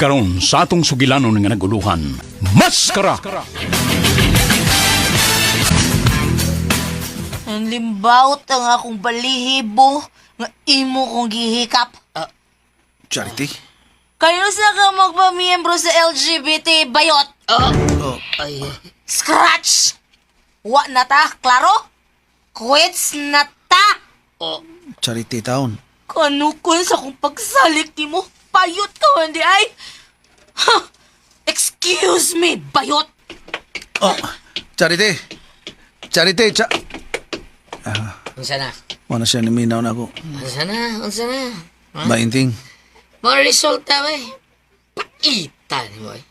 Karon sa atong sugilanon nga naguluhan, Maskara! Ang limbawt ang akong balihibo nga imo kong gihikap. Charity? Kayo sa ka magpamiyembro sa LGBT bayot. Oh, Ay. Scratch! Wa na ta, klaro? Quits na ta! Oh. Charity taon. Kanukon sa akong pagsalik ni mo. Bayot ka man di ay. Ha! Excuse me, bayot! Oh, Charity. Charity, cha... Unsa na? Wala siya niminaw na ako. Unsa na? Unsa na? Bainting. Mga resulta ba eh. Paita ni mo eh.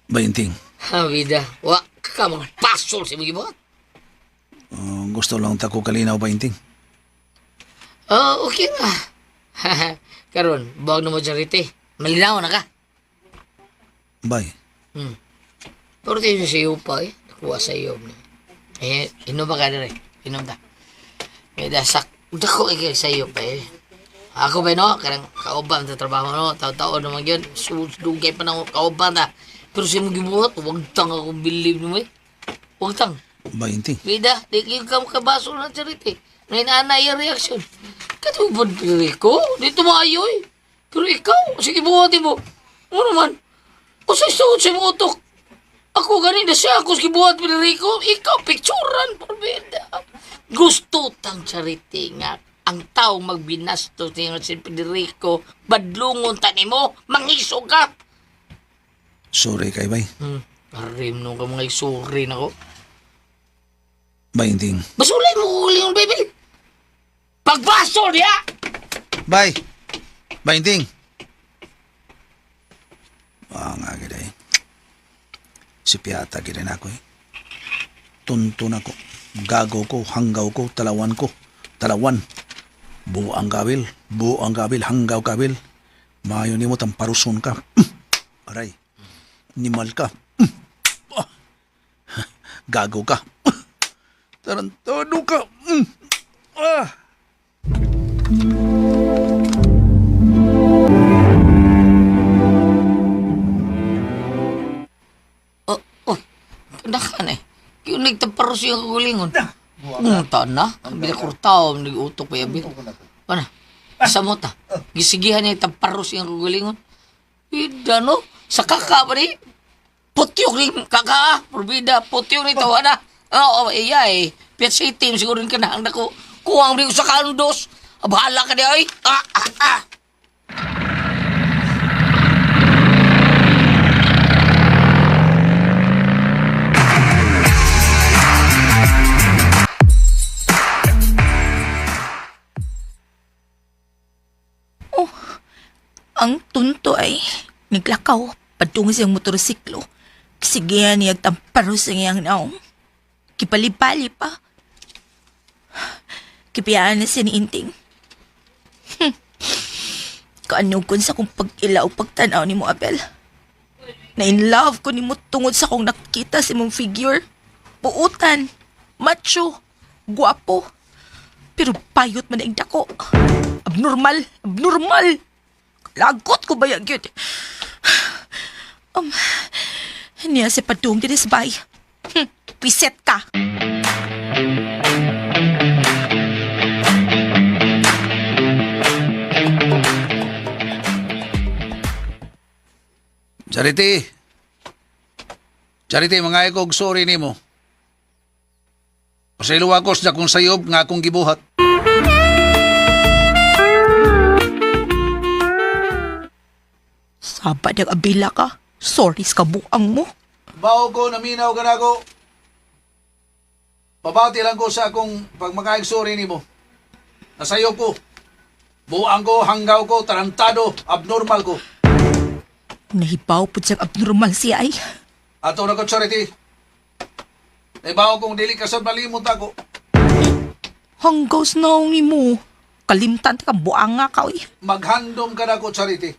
Bainting. Ha, bida. Wa ka magpasol sa imong gibuhat. Oh, gusto lang ta ko kalinaw, Bainting. Oh, okay na. Karon, buwag na mo charity. Malinaw na ka. Bay. Pero tayo sa iyo pa eh. Nakuha sa iyo. Eh, inom ba ka dire? Inom ta. Bida, sak. Dako eh sa iyo pa eh. Ako ba no? Karang kauban sa trabaho no? Taon-taon naman yun. Dugay pa na kauban ta. Pero sa imong gibuhat, wag tang akong believe mo eh. Wag tang. Bainting. Bida, di kayo ka makabaso ng charity. Ngayon, ana yung reaction. Katubod ko, dito maayo eh. Pero ikaw, sige buhatin mo. Ano naman? Usay suot sa imong utok. Ako gani na siya, ako sige buhat Federico. Ikaw, picturan, porbida. Gusto tang charity nga. Ang tao magbinasto niya si Federico, badlungon ta nimo, mangisog ka. Sorry kay Bay. Arim nung ka mga isuri na ko. Bainting. Basulay mo uling yung baby. Pagbasol niya! Bay. Bainting. Ah, nga gid eh. Si Piata gid na ako eh. Tuntun ako. Gago ko, hanggaw ko, talawan ko. Talawan. Buang kabil, buang kabil, hanggaw kabil. Maayo nimo tamparuson ka. Aray. Nimal ka. Ah. Gago ka. Tarantado ka. Ah. Oh, oh, naka na eh. Yung nagtaparos yung kagulingon. Punta na. Ang binakurtaw, nag-utok pa yabi. Ano? Sa mo ta. Gisigihan niya taparos yung kagulingon. Ida no? Sa kaka pa ni. Putyok ni kaka ah. Probida, putyok ni tawa na. Oo, oh, iya eh. Piat sa itim, siguro rin ka na. Ang dako. Kuwang rin ko sa kandos. Bahala ka di ay. Ah, ah, ah. Oh, ang tunto ay naglakaw padung siyang motorsiklo. Sige niya tamparo sa iyang naong. Kipalipali pa. Kipiyaan na siya ni Inting. Kaanugkon sa kong pag-ila o pagtanaw ni mo, Abel. Na in love ko ni mo tungod sa kong nakita si mong figure. Puutan, macho, guwapo. Pero payot man ang dako. Abnormal, abnormal. Lagot ko ba yan, gyud? Niya si padung din sa bay. Piset ka. Charity. Charity, mga ikog sorry nimo. Pasaylo ako sa akong sayob nga akong gibuhat. Saba ng abila ka. Sorry sa kabuang mo. Bao ko, naminaw ka na ako. Pabati lang ko sa akong pagmakaig sorry nimo. Nasayo ko. Buang ko, hanggaw ko, tarantado, abnormal ko. Nahibaw po siyang abnormal siya ay. Ato na ko, Charity. Naibaw kong dili ka sa malimot ako. Hanggaw sa naong ni mo. Kalimtan ta ka buang nga ka uy. Maghandom ka na ko, Charity.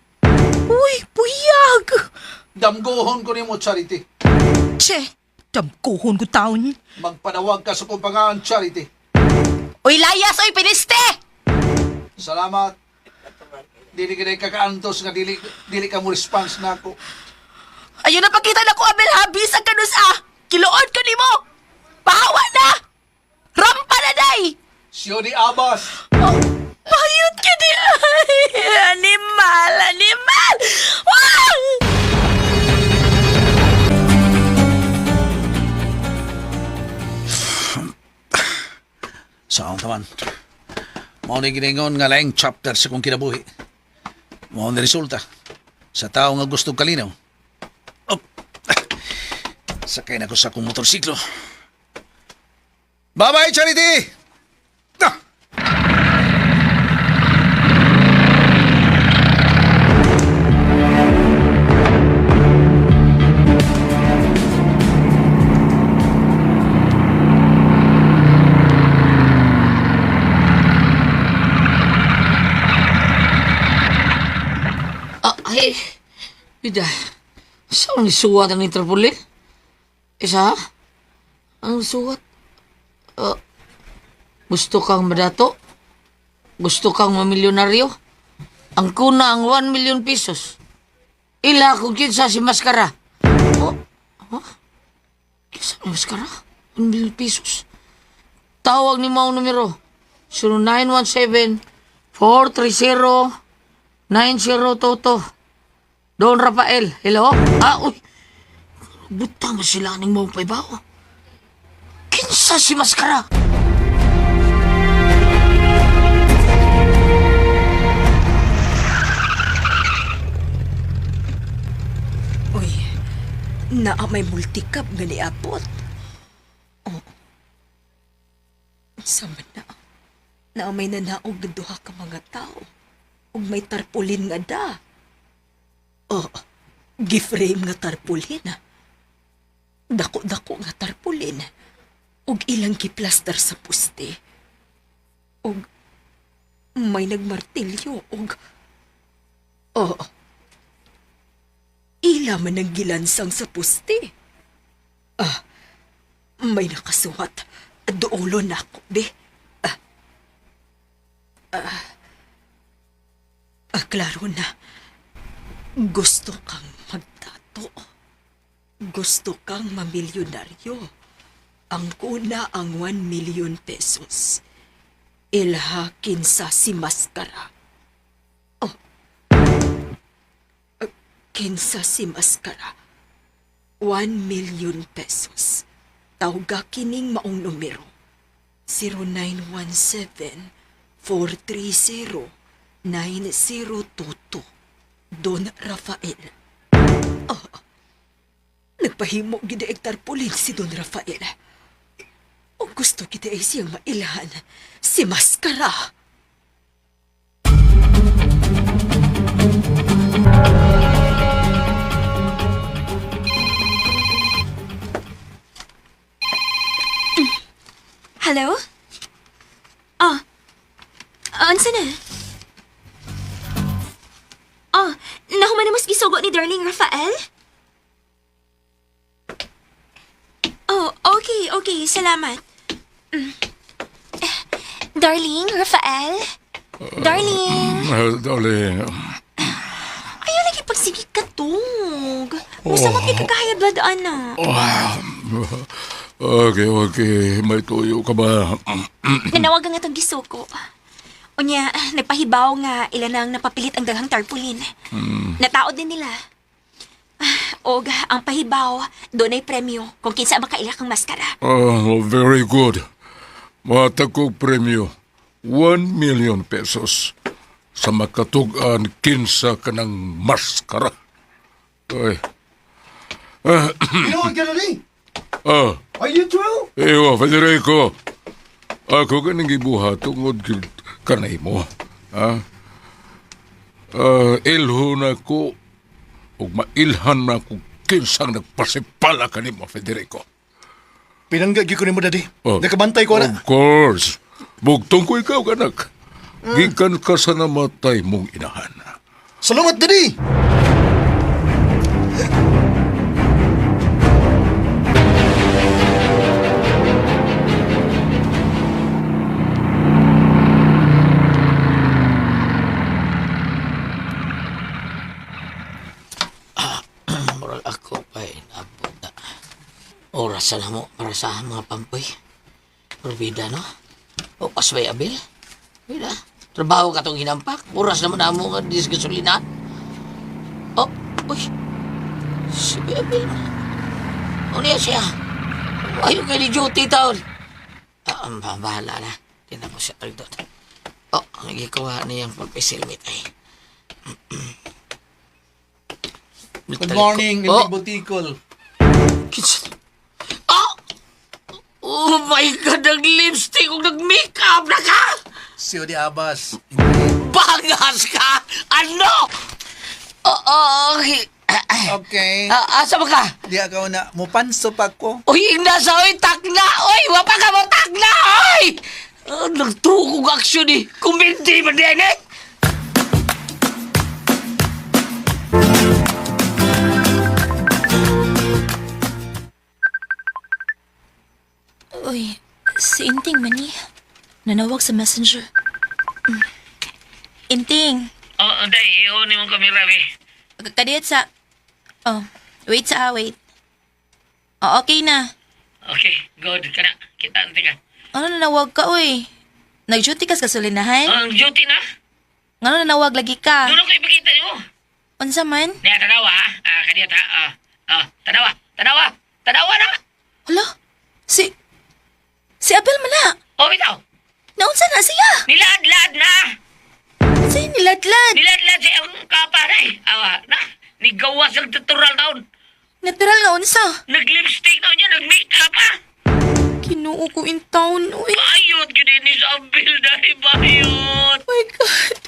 Uy, puyag! Damgohon ko nimo, Charity. Che, damkuhon ko taon. Magpanawag ka sa kong pangaan, Charity. Uy, layas! Uy, piniste! Salamat. Dili ka kakaantos nga dili dili ka mo response nako. Ayun na pakita na ko, Abel, ha? Bisag ka nun sa... Kiloon ka nimo! Pahawa na! Rampa na, day! Siyo ni Abbas. Oh, payot ka di ay! Animal! Animal! Wow! Sa akong taman. Mao ni giningon nga laing chapter sa kong kinabuhi. Mao ni resulta sa tao nga gusto kalinaw. Oh. Sakay na ko sa akong motorsiklo. Bye-bye, Charity! Ah! Ah, ay, bida. Saan ni suwat ang tarpaulin? Isa? Ang suwat? Ah, gusto kang madato? Gusto kang mamilyonaryo? Ang kuna ang 1 million pesos. Ila kung kinsa si Maskara. Oh, huh? Kinsa ni Maskara? 1 million pesos. Tawag ni Mao numero. 0917 430 9022. Don Rafael, hello? Ah, uy. Butang ba sila ning mga paybaw? Kinsa si Maskara? Uy, naa may multikap nga niabot. Oh. Sama na. Naa may nanaog nga duha ka mga tao. Ug may tarpaulin nga da. Oh, giframe nga tarpaulin. Dako-dako nga tarpaulin. Ug ilang giplaster sa puste. Ug may nagmartilyo ug Oh, ila man ang gilansang sa puste. Ah, may nakasuwat. Duolo na ako, be. Klaro na. Gusto kang magtato. Gusto kang mamilyonaryo. Ang kuna ang 1 million pesos. Ilha kinsa si Maskara. Oh. Kinsa si Maskara. 1 million pesos. Tawga kining maong numero. 0917-430-9022. Don Rafael. Oh, nagpahimo gid ang tarpaulin si Don Rafael. O gusto kita ay siyang mailhan si Maskara. Hello? Ah, unsa na? Ah, nahuman na mas gisugo ni Darling Rafael? Oh, okay, okay. Salamat. Eh, Darling, Rafael? Darling! Darling. Ayaw lagi pagsige katog. Musa oh. Kay blood ana. Okay, okay. May tuyo ka ba? Nanawagan nga tong gisuko. Unya, nagpahibaw nga ilan ang napapilit ang daghang tarpaulin. Nataod din nila. Ah, og ang pahibaw, doon ay premyo kung kinsa ang makaila kang maskara. Oh, very good. Matag kog premyo. 1 million pesos. Sa makatug-an kinsa ka ng maskara. Ay. You know what, Kennedy? Ah, Are you through? Ewa, Federico. Ako ganing gibuhat tungod gyud kanay mo. Ha? Ah, ilho na ko ug mailhan na ko kinsang nagpasipala kanimo, Federico. Pinangga gyud ko nimo, Daddy. Oh. Nakabantay ko na. Of course. Bugtong ko ikaw, anak. Gikan ka sa namatay mong inahan. Salamat, Daddy. Ko pa inabot na. Oras na mo para sa mga pampoy. Probida, no? O pasway abil. Bida. Trabaho ka tong hinampak. Oras naman na mo nga disgasolina. Oh, uy. Si Abil. Ano yan siya? Ayaw kay ni duty taon. Ah, ang bahala na. Tingnan ko siya doon. Oh, nagikuha niyang pagpisilmit ay. Good morning, Oh, Lindy Butikol. Kinsa- Oh! Oh my God, nag-lipstick ug nag-makeup na ka! Si Odi Abbas. Bangas ka! Ano? Oh, okay. Okay. Ah, asa ba ka? Di ako na, mupanso pa ko. Uy, ingna sa oy, takna! Oy, wapa ka mo, takna! Oy! Ah, nagtukog aksyon eh. Kumindi ba din eh? Uy, si Inting man ni. Nanawag sa messenger. Inting, Oh, day, iyon mo kamera, eh. kadiyot sa... Oh, wait sa ah, wait. Oh, okay na. Okay, good ka na. Kita ante ka. Ano nanawag ka, uy? Nag-duty ka sa gasolinahan? Ang duty na. Ngano nanawag lagi ka? Doon ko ipakita niyo. Unsa man? Niya, tanawa, ha? Ah, kadiyot, ha? Ah, ah, tanawa, tanawa, tanawa na! Hala, si... Si Abel man na. Oh, bitaw! Naunsa na siya? Nilaad-laad na! Sa'yo niladlad. Nilaad-laad siya ang kaparay. Awa, na! Nigawas ang tutorial taon. Natural nga unsa. Nag-lipstick na niya, nag-makeup, ha? Kinuo ko in town, uy. Bayot, yun ni sa Abel, dahil bayot! Oh my God.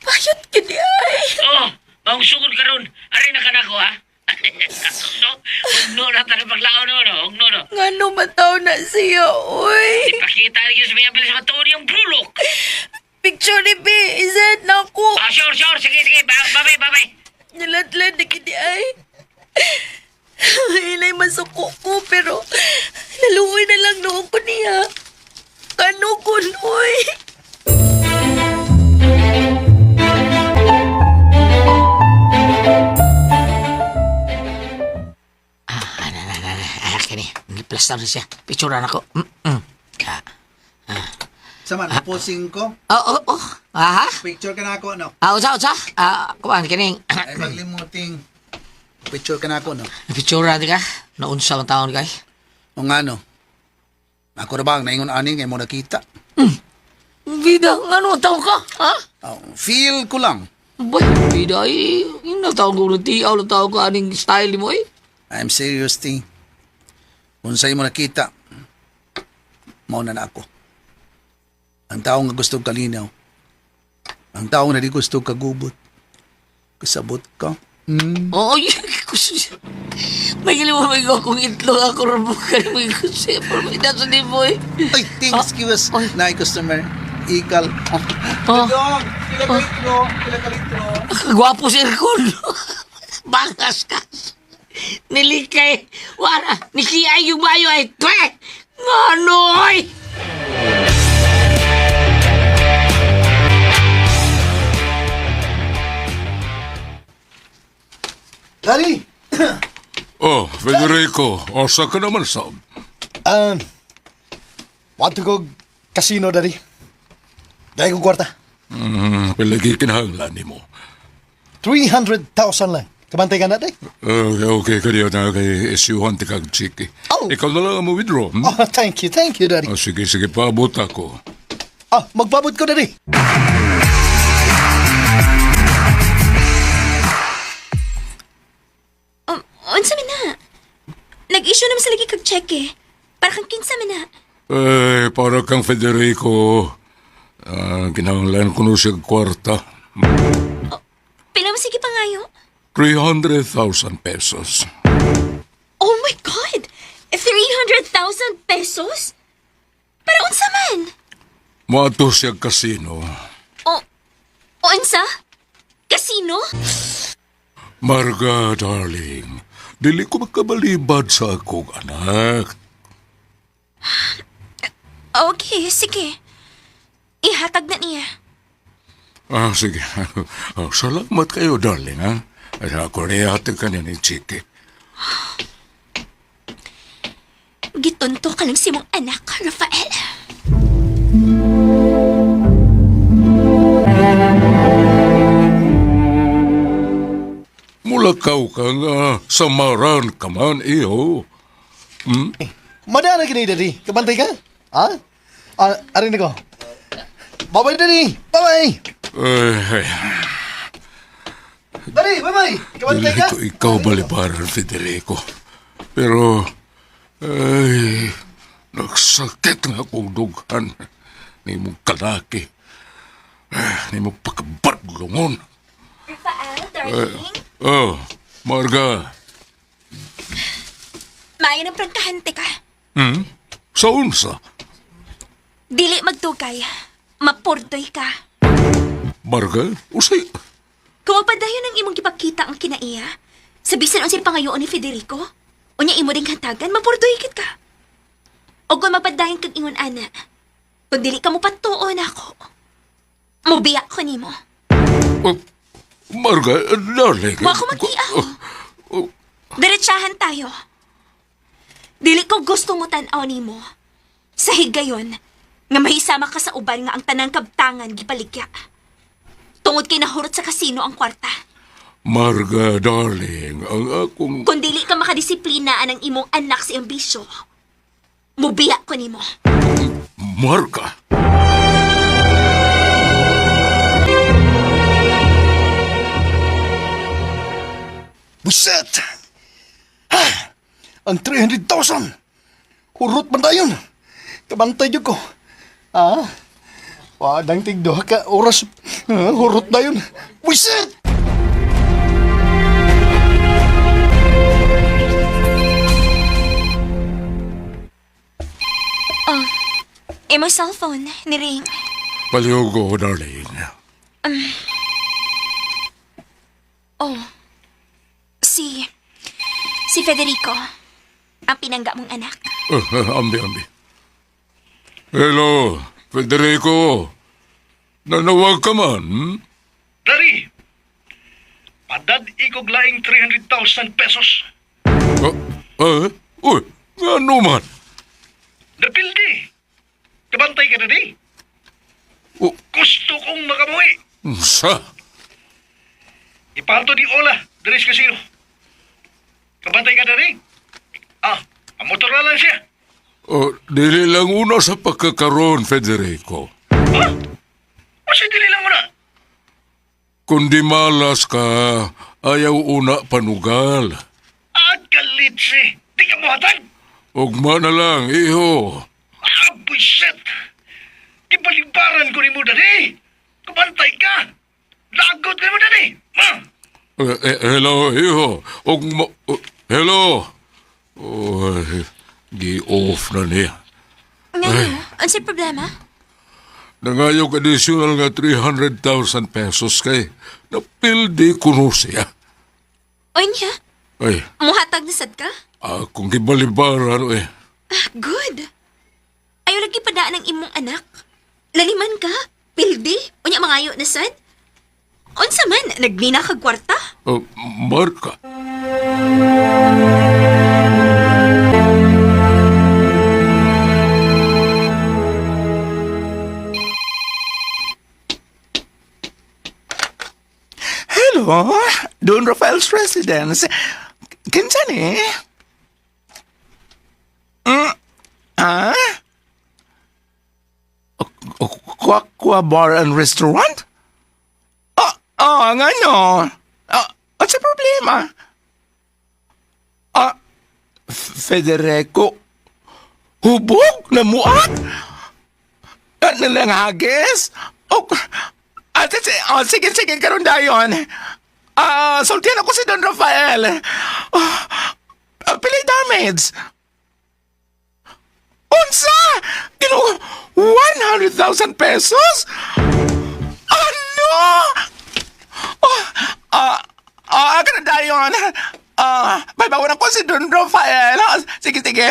Bayot ka di ay. Oh, ang sugod karon. Aray na ka na ko, ha? So, ugno na tayo paglaon no, no? Ugno, no? Ngano mataw na siya, uy. Ipakita niyo sa mga bilis matuon yung bulok. Picture ni B, isend na ako. Ah, sure, sure. Sige, sige. Bye-bye, bye-bye. Niladlad na kini ay. Inay masuko ko pero naluoy na lang noon ko niya. Kano ko, uy. Ah, na, na, na, na. Ah, kini. Nagplastar na siya. Picture na ako. Ah. Sama, posing ko. Oh, oh, oh. Aha. Picture ka na ako, no? Ah, unsa, unsa? Ah, kuan kining. Ay, maglimuting. Picture ka na ako, no? Picture na ka. Naunsa man taon kay. O nga, no? Ako na ba ang naingon ani ngay mo nakita? Bida, ngano taon ka? Ha? Oh, feel ko lang. Boy, bida eh. Ina taon ko ng tiaw, na taon ko aning style mo eh. I'm serious, ting. Kung sa'yo mo nakita, mauna na ako. Ang tao nga gusto kalinaw. Ang tao nga di gusto kagubot. Kasabot ka. Oo, gusto May giliwa may kung itlog ako rabukan may gusto. Pero may nasa di mo eh. Ay, ting, excuse. Ay. Nay, customer. Ikal. Oh. Dong, pila ka litro, pila ka litro. Gwapo si aircon. Bangas ka. Nilikay. Wala. Nikiay yung bayo ay. Twe! Ngano oy! Daddy! Oh, Federico, asa ka naman sab? Want to go casino, Daddy? Dahil kong kwarta. Palagi kinahanglan nimo. 300,000 lang. Kabantay ka na, Day? Okay, okay, kaniya na kay isyuhan ti kag chiki. Oh. Ikaw na lang ang mo withdraw. Oh, thank you, Daddy. Oh, sige, sige, paabot ako. Ah, magpabot ko, Daddy. Unsa man na? Nag-issue naman sa lagi kag cheque. Para kang kinsa man na. Eh, para kang Federico. Ah, kinahanglan ko no siya kwarta. Pila mo sige pangayo. 300,000 pesos. Oh my God! 300,000 pesos? Para unsa man? Moadto siya kasino. O, o unsa? Casino? Marga, darling, dili ko makabalibad sa akong anak. Okay, sige. Ihatag na niya. Ah, sige. Oh, salamat kayo, darling, ha? At ako rin hatag ka ni Chiki. Gitunto ka lang si mong anak, Rafael. Mulakaw ka nga, samaran ka man, iho. Madana kini, Daddy. Kabantay ka? Ha? Ah, arin ko. Bye-bye, Daddy. Bye-bye. Ay, ay, Daddy, bye-bye. Kabantay dili ka? ko ikaw balibaran, Federico. Pero, ay, nagsakit nga akong dughan ni mong kalaki. Ay, ni mong pagkabadlungon. Rafael, darling. Oh, Marga. Maayo ng prangkahante ka. Hmm? Sa unsa? Dili magtugay. Mapurdoy ka. Marga? Usay? Kung magpadayon ang imong gipakita ang kinaiya, sa bisan unsay pangayoon ni Federico, unya imo ding hantagan, mapurdoy kit ka. O kung magpadayon kag ingon ana, kung dili ka mo patuon ako, mubiya ko nimo. Oh, Marga, darling. Wa ko mag-iaw. Diretsahan tayo. Dili ko gusto mo tan-aw nimo. Sa higayon, nga mahisama ka sa uban nga ang tanang kabtangan gipaligya. Tungod kay nahurot sa kasino ang kwarta. Marga, darling, ang akong... Kung dili ka makadisiplina anang imong anak sa iyong bisyo, mubiya ko nimo. Marga? Buset! Ha! Ang 300,000! Hurot man tayo. Kabantay jud ko. Ah? Wadang tigduha ka oras. Ah, hurot na yun. Buset! Imong cellphone ni Ring. Palihog, darling. Oh. Si Federico. Ang pinangga mong anak. Ambi, ambi. Hello, Federico. Nanawag ka man, hmm? Dari, padad ikog laing 300,000 pesos. Ah, ah, uy, ano man? Napildi. Kabantay ka na di. Oh, Gusto kong makamuhi. sa? Iparto di Ola, diri sa kasino. Kabantay ka na di. Ah, ang motor na lang siya. Oh, dili lang una sa pagkakaroon, Federico. Ha? O siya dili lang una. Kung di malas ka, ayaw una panugal. Ah, kalitsi. Di ka muhatag. Ugma na lang, iho. Ah, buisit. Ibalibaran ko ni mo dali. Kabantay ka. Lagot ni mo dali. Ma! Eh, eh, hello, iho. Ugma, oh, hello. Oh, gi-off na niya. Ngano? Unsay problema? Nangayog additional nga 300,000 pesos kay napildi kuno siya. Unya, Ay, muhatag na sad ka? akong gibalibaran eh. Ah, good. Ayaw lagi padaan ang imong anak. Laliman ka, pildi, unya mangayo na sad. Unsa man, nagmina kag kwarta? Oh, Marka. Hello, Don Rafael's residence. Kinsa ni? Ah? Kwakwa Bar and Restaurant? Ah, ah, ngano? Ah, ano problema? Ah, Federico, hubog na muat? Ah, nalanghagis? Oh, ah, oh, sige, sige, karon dayon. Ah, sultihan ako si Don Rafael. Ah, ah, pili damage. Unsa? Gino, 100,000 pesos? Ano? Oh, ah, ah, karon dayon. Ah, baybawan ako si Don Rafael. Ah, sige, sige.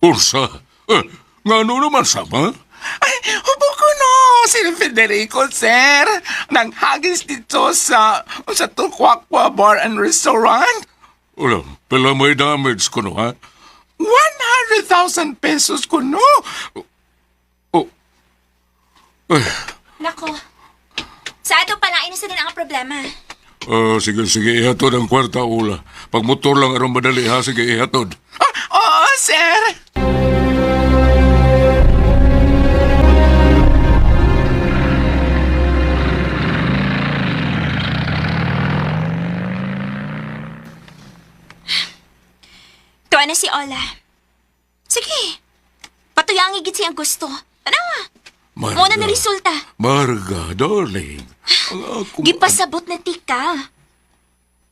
Unsa? Eh, ngano naman sama? Ay, hubo ko no. Si Federico, sir. Nanghagis dito sa Tukwakwa Bar and Restaurant. Wala, pila may damage ko no, ha? 100,000 pesos kuno. Oh. Ay, Nako. Sa ato pala, na sa din ang problema. ah, sige, sige, ihatod ang kwarta, Ula. Pag motor lang aron madali, ha? Sige, ihatod. Ah, oo, sir. Tuwa na si Ola. Sige. Patuyang igit siyang gusto. Tanawa. Marga. Muna na resulta. Marga, darling. Ang akong... Gipasabot na tika.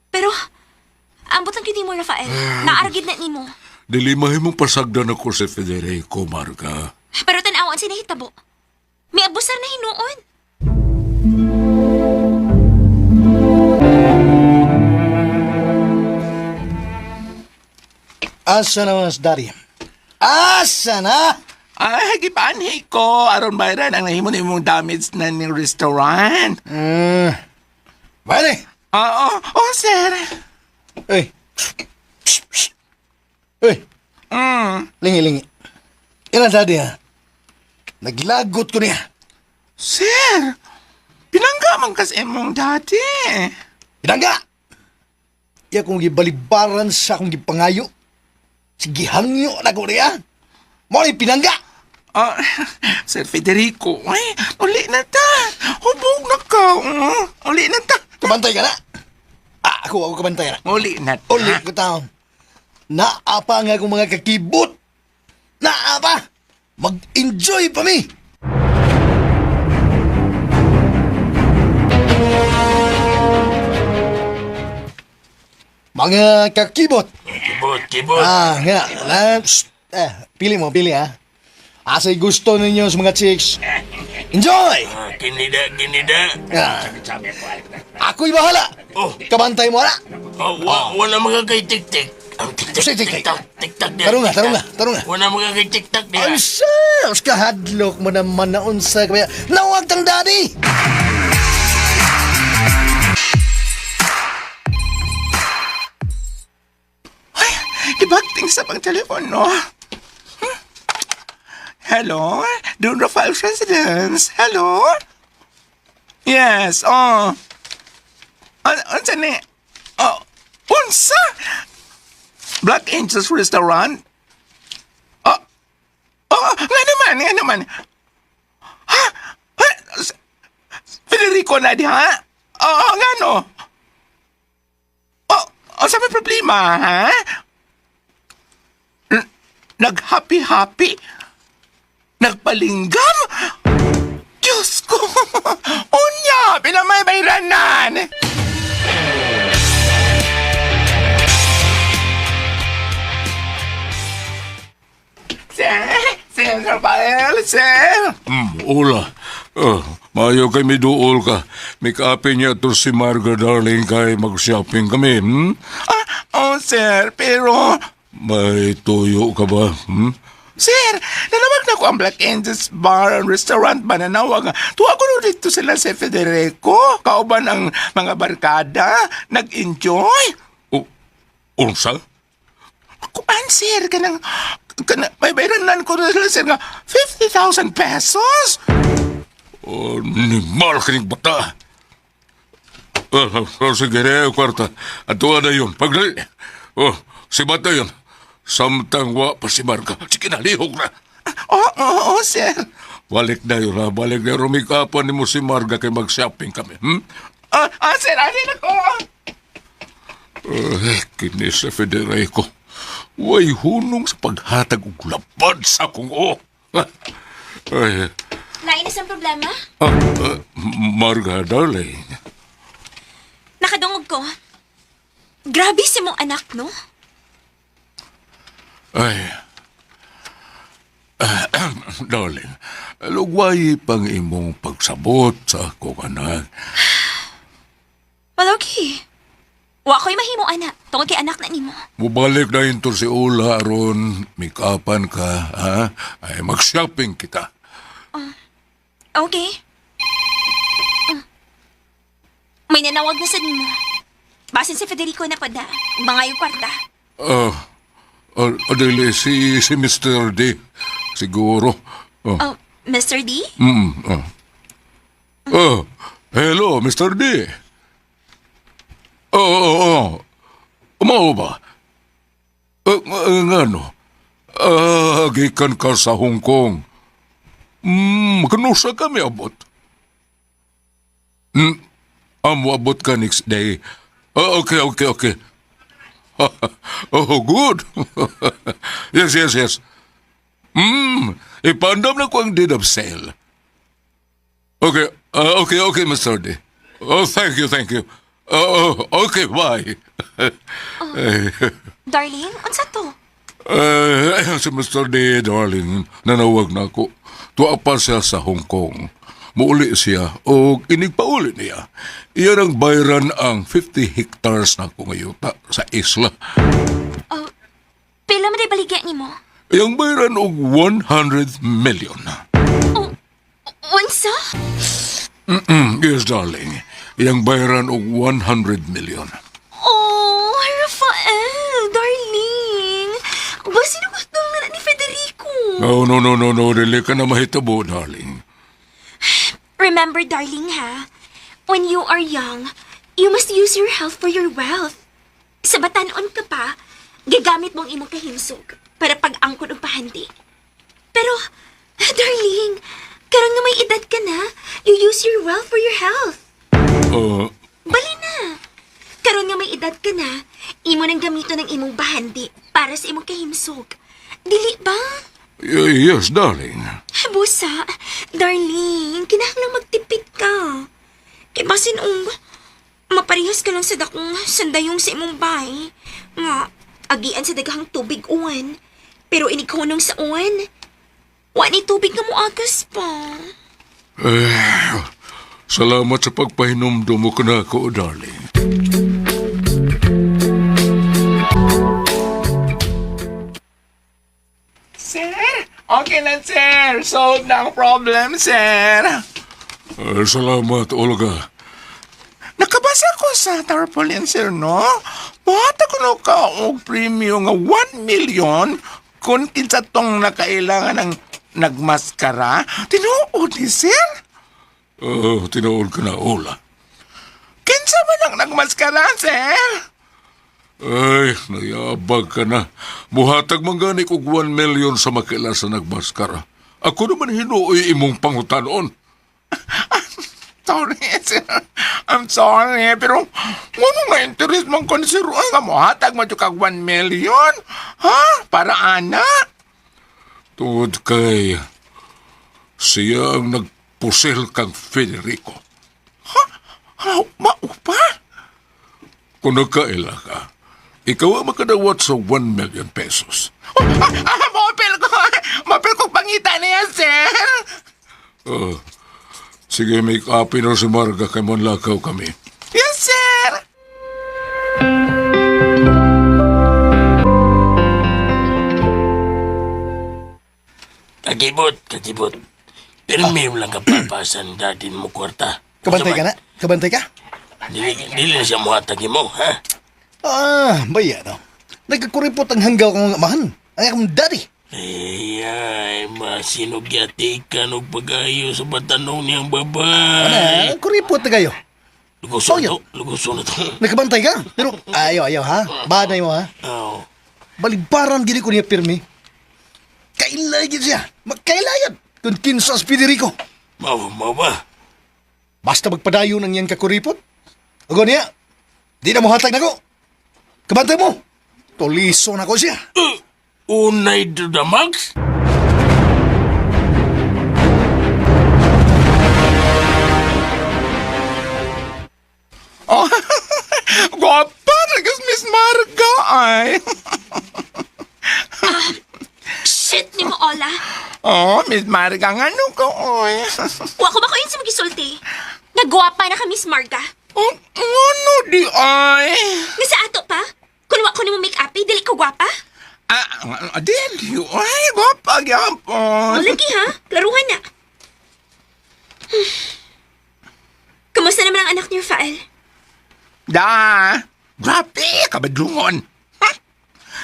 Pero, ambot lang gyud mo, Rafael. Naaragid na nimo. Dili mahimong pasagdan ako si Federico, Marga. Pero tan-awan si nahitabo. May abusar na hinuon. Asa na mas daddy? Asa na? Ay, gipanhi ko. Aron bayran ang nahimo nimong damage na ning restaurant. Pwede. Oo, oh, sir. Uy. Uy. Lingi, lingi. Ilan daddy ha? Naglagot ko niya. Sir, pinangga man kasi imong dati. Pinangga! Iya kong gibalibaran sa akong gipangayo. Sige, hangyo na ko niya. Mo ni pinangga! Ah, Sir Federico, ay, uli na ta. Hubog na ka. Uli na ta. Kabantay ka na! Ah, ako kabantay na. Uli na ta. Uli ko taon. Naapa nga akong mga kakibot. Naapa! Mag-enjoy pa mi! Mga kakibot. Kibot, kibot. Ah, nga. Ah, psst. Eh, pili mo, pili ha. Asay gusto ninyo sa mga chicks. Enjoy! Ah, kinida, kinida. Ah. Ako'y bahala. Oh. Kabantay mo, ala. Oh, wala mga kay tik-tik. Ang tik-tik, Sige, tik-tik. tik-tak, tik-tak diha. Tarong na, tik-tak. tarong na, tarong na. Wala mga kay tik-tak diha. Ay, sus! Kahadlok mo naman na unsa kaya. Nawag tang daddy! Ay, ibagting sa pang telepono. Hello? Don Rafael Residence. Hello? Yes, oh. Unsa ni? Oh, unsa? Black Angels Restaurant? Oh, oh, nga naman, nga naman. Ha? Ha? Federico na di, ha? Oo, nga no. Oh, oh, sa may problema, ha? Nag-happy-happy? Nagpalinggam? Diyos ko! Unya! Pinamay bayranan! Sir! Sir Rafael! Sir! Ula. Oh, maayo kay miduol ka. May kaapi niya to si Marga, darling, kay mag-shopping kami, hmm? Ah, oh, sir, pero... May tuyo ka ba, hmm? Sir, nanawag na ko ang Black Angels Bar and Restaurant ba nanawag? Tuwa ko no dito sila si Federico. Kauban ang mga barkada. Nag-enjoy. O, unsa? Kuan, sir, kanang... Kanang, may bayranan ko na sila, sir, nga 50,000 pesos. Oh, ni kining bata. Oh, sige, re, kwarta. Ato na yun. Pagdali. Oh, si bata yun. Samtang wa pa si Marga. Sige na, lihok na. Oo, oo, oo, sir. Balik na yun, ha? Balik na. Rumikapan ni mo si Marga kay mag-shopping kami. Hmm? Ah, ah, sir, asin ako. Kini sa Federico. Way hunong sa paghatag og labad sa akong o. Ay, Nainis ang problema? ah, ah, Marga, darling. Nakadungog ko. Grabe si mong anak, no? Ay. Ah, darling, lugway pang imong pagsabot sa akong anak. Well, okay. Wa ko'y mahimo, anak. Tungod kay anak na nimo. Mubalik na yun to si Ula aron, mikapan ka, ha? Ay, mag-shopping kita. Okay. May nanawag na sa nimo. Basin si Federico na pod na. Mga yung kwarta. Ah, dili, si Mr. D. Siguro. Oh. Oh, Mr. D? Ah. Oh, hello, Mr. D. Oo, oo, oo. Mao ba? Ngano? Ah, gikan ka sa Hong Kong. Kanusa kami abot? Amo abot ka next day. Ah, okay. Oh, good. Yes. Ipandam na ko ang deed of sale. Okay, okay, Mr. D. Oh, thank you, thank you. Oh, okay, bye. Darling, unsa to? Si Mr. D, darling, nanawag na ako. Tuwa pa siya sa Hong Kong. Muuli siya o inigpauli niya. Iyan ang bayran ang 50 hectares na ko ngayuta sa isla. Oh, pila man day baligya nimo? Iyang bayran og 100 million. Oh, unsa? Yes, darling. Iyang bayran og 100 million. Oh, Rafael, darling. Basin ko itong na ni Federico. No, no, no, no, no. Dili ka na mahitabo, darling. Remember, darling, ha? When you are young, you must use your health for your wealth. Sa batanon ka pa, gagamit mo ang imong kahimsog para pag-angkon og pahandi. Pero, darling, karon nga may edad ka na, you use your wealth for your health. Bali na. Karon nga may edad ka na, imo nang gamiton ang imong bahandi para sa imong kahimsog. Dili ba? Yes, darling. Busa, darling, kinahanglang magtipid ka. Kay basin ung maparehas ka lang sa dakong sandayong sa imong bay. Nga, agian sa daghang tubig uwan. Pero inighunong sa uwan. Wa ni tubig nga moagas pa. Eh, salamat sa pagpahinumdum mo kanako, darling. Sir, okay na, sir. Solved na ang problem, sir. Salamat, Olga. Nakabasa ko sa tarpaulin, sir, no? Buhat ako no ka og premium nga 1 million kung kinsa tong nakailangan ng nagmaskara. Tinuod ni sir. Oh, tinuod ka na, Ola. Kinsa man ang nagmaskara, sir? Ay, nayabag ka na. Muhatag man gani og 1 million sa makila sa nagmaskara. Ako naman hinuoy imong pangutanon. Sorry, sir. I'm sorry, pero ano nga interest mong kon sir? Ay, nga mohatag mo kag 1 million? Ha? Para ana? Tungod kay siya ang nagpusil kang Federico. Ha? Maupa? Kung nagkaila ka, ikaw ang makadawat sa 1 million pesos. Oh, mapil ko. Mapil ko pangita niya, sir. Oh, sige, may kape na si Marga kay manlakaw kami. Yes, sir. Kakibot, kakibot. Pirmi lang ka papasan datin mo kwarta. Kabantay ka na? Kabantay ka? Dili, dili na siya muhatag mo, ha? Ah, baya no. Nagkakuripot ang hanggaw kong amahan. Ang akong daddy. Ay, ay, masinugyati ka ng pag-ayo sa batanong niyang babay. Ah, kuripot na kayo. Luguson Oh, to, luguson na to. Nagkabantay ka? Pero ayaw, ayaw ha. Banay mo ha. Oh, Baligbaran gini ko niya pirmi. Kailay gid siya. Magkailayan. Kung kinsas Federico. mao, mao ba? Basta magpadayon ang iyang kakuripot. Ago niya, di na mo hatag nako. Kabantay mo. Tuliso na ko siya. Unay to the max? Oh, gwapa talaga si Miss Marga, ay. Shit ni mo, Ola. Oh, Miss Marga, nga ano ko, oy. Wa ko ba ko yun sa magisulti? Nagwapa na ka, Miss Marga. Oh, ano di ay? Nga sa ato pa? Kung wa ko nimo make-up, eh, dili ko gwapa. Ah, dili, ay, gwapa gyapon. O lagi ha, klaruhan na. Kamusta naman ang anak ni Rafael? Da! Grabe, kabadlungon. Ha?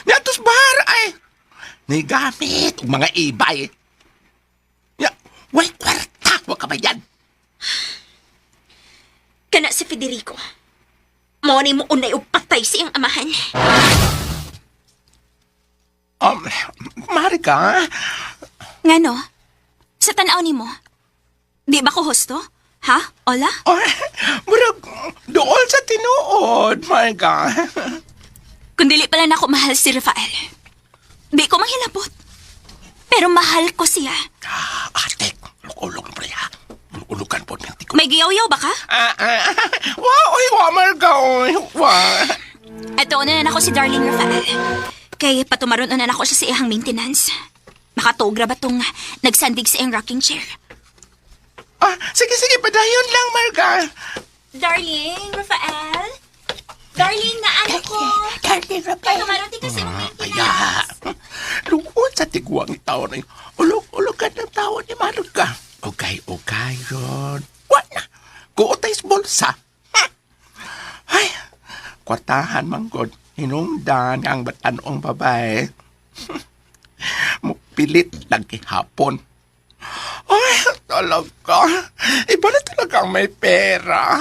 Niatos bar ay. Nigamit og mga ibay. Ya, way kwarta wa kabayan. Kana si Federico. Mao ni mo unay og patay sa iyang amahan. Marika, Ngano? Sa tan-aw nimo. Di ba ko husto? Ha? Ola? oh, murag dool sa tinuod, Marika. Kung dili pala nako mahal si Rafael. Di ko manghilabot. Pero mahal ko siya. Ah, ate, ulog-ulog na pala. Ulog-ulogan po ng tiko. May giyaw-yaw ba ka? Ah, ah, wa, oy, wa, Marika, oy, wa. Eto na na ako si Darling Rafael. Kay patumaron na nako siya sa iyang maintenance. Makatugra ba tong nagsandig sa iyang rocking chair? Ah, sige, sige, padayon lang, Marika. Darling, Rafael? Darling, naano ko? Darling, Rafael. Patumaron ka sa iyang Kaya, lungkot sa tiguang tao na yun. Ulog-ulogan ng tao ni Marika. Okay, okay, ron. Wa na. Kuotay sa bulsa. Ha? Ay, kwartahan manggod. Hinungdan ang batanong babae. Mupilit lang kihapon. Ay, talaga. Iba na talaga ang may pera.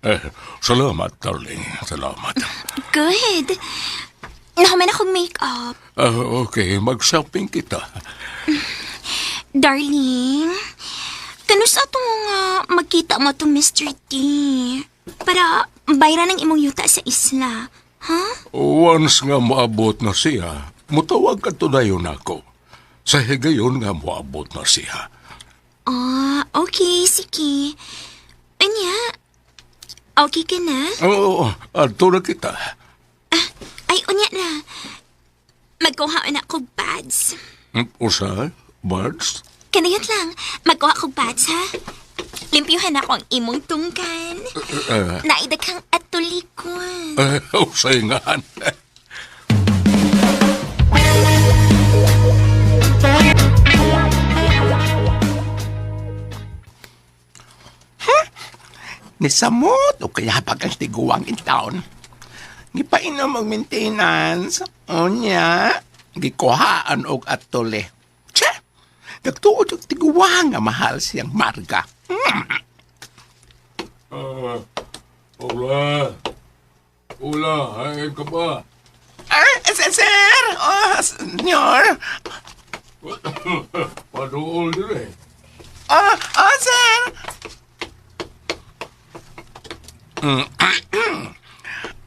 Eh, salamat, darling. Salamat. Good. Nahuman akong makeup. Ah, okay, mag-shopping kita. Darling, kanus ato nga magkita mo tong Mr. T? Para bayra ng imong yuta sa isla. Ha? Once nga moabot na siya, mutawag ka to dayon ako. Sa higayon nga moabot na siya. Ah, okay, sige. Anya, okay ka na? Oo, adto na kita. Ay, unya na. Magkuha na ako pads. Usa, birds? Kanayot lang, magkuha ko pads, ha? Limpyuhan ako ang imong tungkan. Naidag kang atulikon. Usay nga. Nisamot o kaya pag ang tiguang in town. Gipainom og maintenance. Unya, gikuhaan og atole. Che! Nagtuod og tiguang nga mahal siyang Marga. Ula. Ula, hangin ka ba? Ah, sir! Sir! Oh, senyor! Paduol dire. Ah, ah, sir!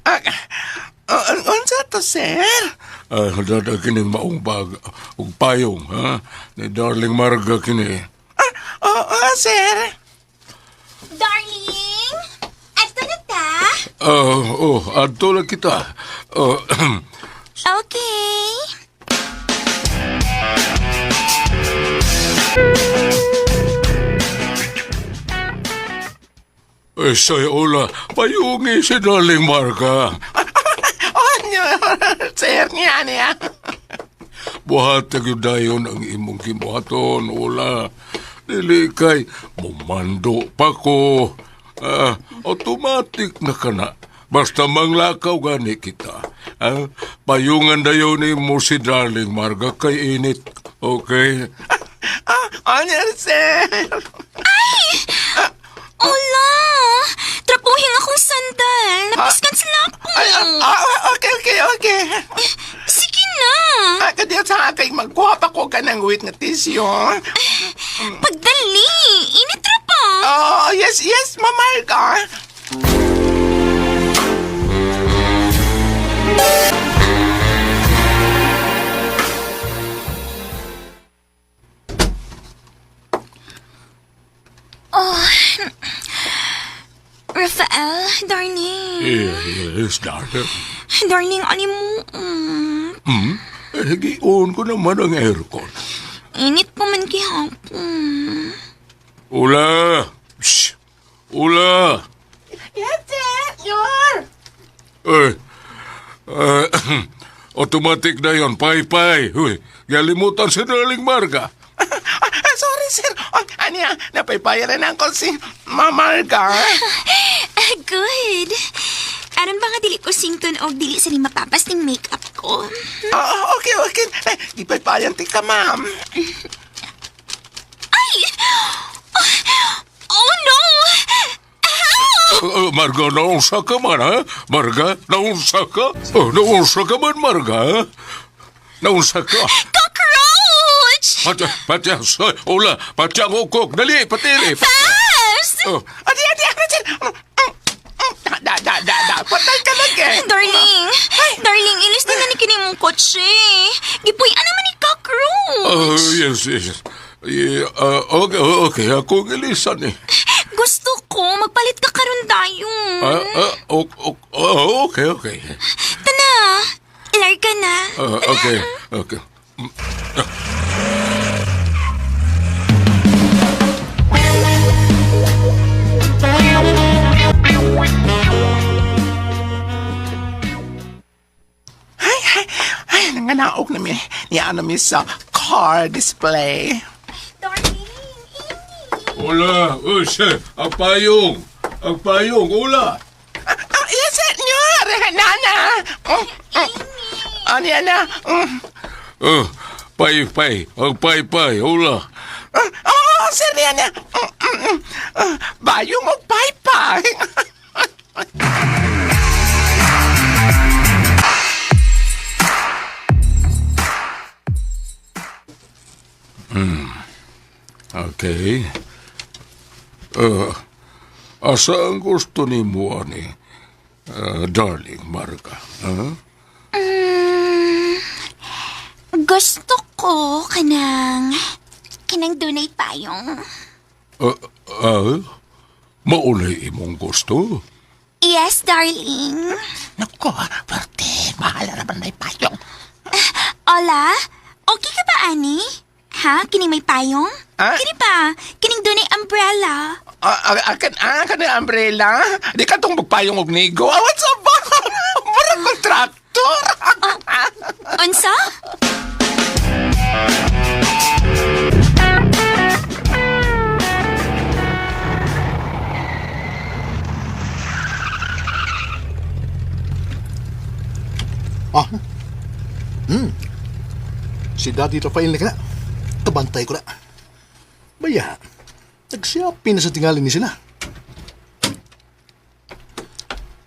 Ah, ah, unsa to, sir? Ah, dada kining maong bag ug payong, ha? Ni Darling Marga kini. Ah, oh, oh, sir. Darling! Ato na ta? Ah, oh, adto na kita. Oh, Okay. eh, say, Ula, payungi si Darling Marga. Oh, nyor, sir, niya niya. Buhat na gyud dayon ang imong gibuhaton, Ula. Dili kay mumando pa ko. Ah, automatic na kana. Basta manglakaw gani kita. Ah, payungan dayon nimo si Darling Marga kay init. Okay? Ah, oh, nyor, sir. Ola! Trapuhin akong sandal. Napiskan sila ako. Ay, ah, ah, okay, okay, okay. Sige na. Ah, kadiyo sa akin, magkuha pa ko ka ng wit na tisyo. Pagdali. Init ra pa. Oh, yes, yes, Mamarga. Rafael, darling. Yes, darling. Darling, ani mo. Hmm? Eh, gion ko naman ang aircon. Init pa man gihapon. Ula! Shh! Ula! Yes, senyor! Eh, eh, automatic na yon, pay-pay. Uy, galimutan si Darling Marga. Ah, sorry, sir. Oh, aniya, napaypayan na ako si Mama Marga. Ah, good. Aron ba nga dili ko sington og dili sa ni mapapas ning makeup ko? Oh, okay, okay. Eh, Ipaypayan ti ka, ma'am. Ay! Oh, no! Marga, naunsa ka man, ha? Marga, naunsa ka? Oh, naunsa ka man, Marga, ha? Naunsa ka? Cockroach! Pati, pati, sorry, ula, pati ang ukok. Dali, patili. Fast! Oh, Adi, adi, adi, sir. Da, da, da, da, da. Patay ka lang eh. Darling! Darling, ilis na ni kini mong kotse. Gipuy-an naman ni cockroach. oh, yes, yes. Yeah, okay, oh, okay, ako ang ilisan eh. Gusto ko, magpalit ka karon dayon. Oh, okay, okay. Tana, larga na. Okay, okay. Ay, ay, ay, nanganaog na mi. Niya na mi sa car display. Darling, ini. Ula, uy, sir, ang payong. Ang payong, ula. Ah, yes, senyor. Nana. Ano yan na? Oh, pay, pay, ang pay, pay, ula. Oh, sir, yan na. Ah, bayong og paypay. Okay. Asa ang gusto ni mo, ani, darling Marga? Huh? Mm, gusto ko kanang dunay payong. Uh, maunay imong gusto? Yes, darling. Naku, perte. Bahala naman may payong. Hola? Okay ka ba, ani? Ha? Kini may payong? Ah? Kini pa? Kining dunay umbrella. Ah, ah, akin, ah, umbrella. Di ka tong magpayong og nigo. Ah, what's up ba? Mura kontraktor. Unsa? Ah. Si Daddy Rafael na kana. Kabantay ko na. Baya, nagsiyapi na sa tingali ni sila.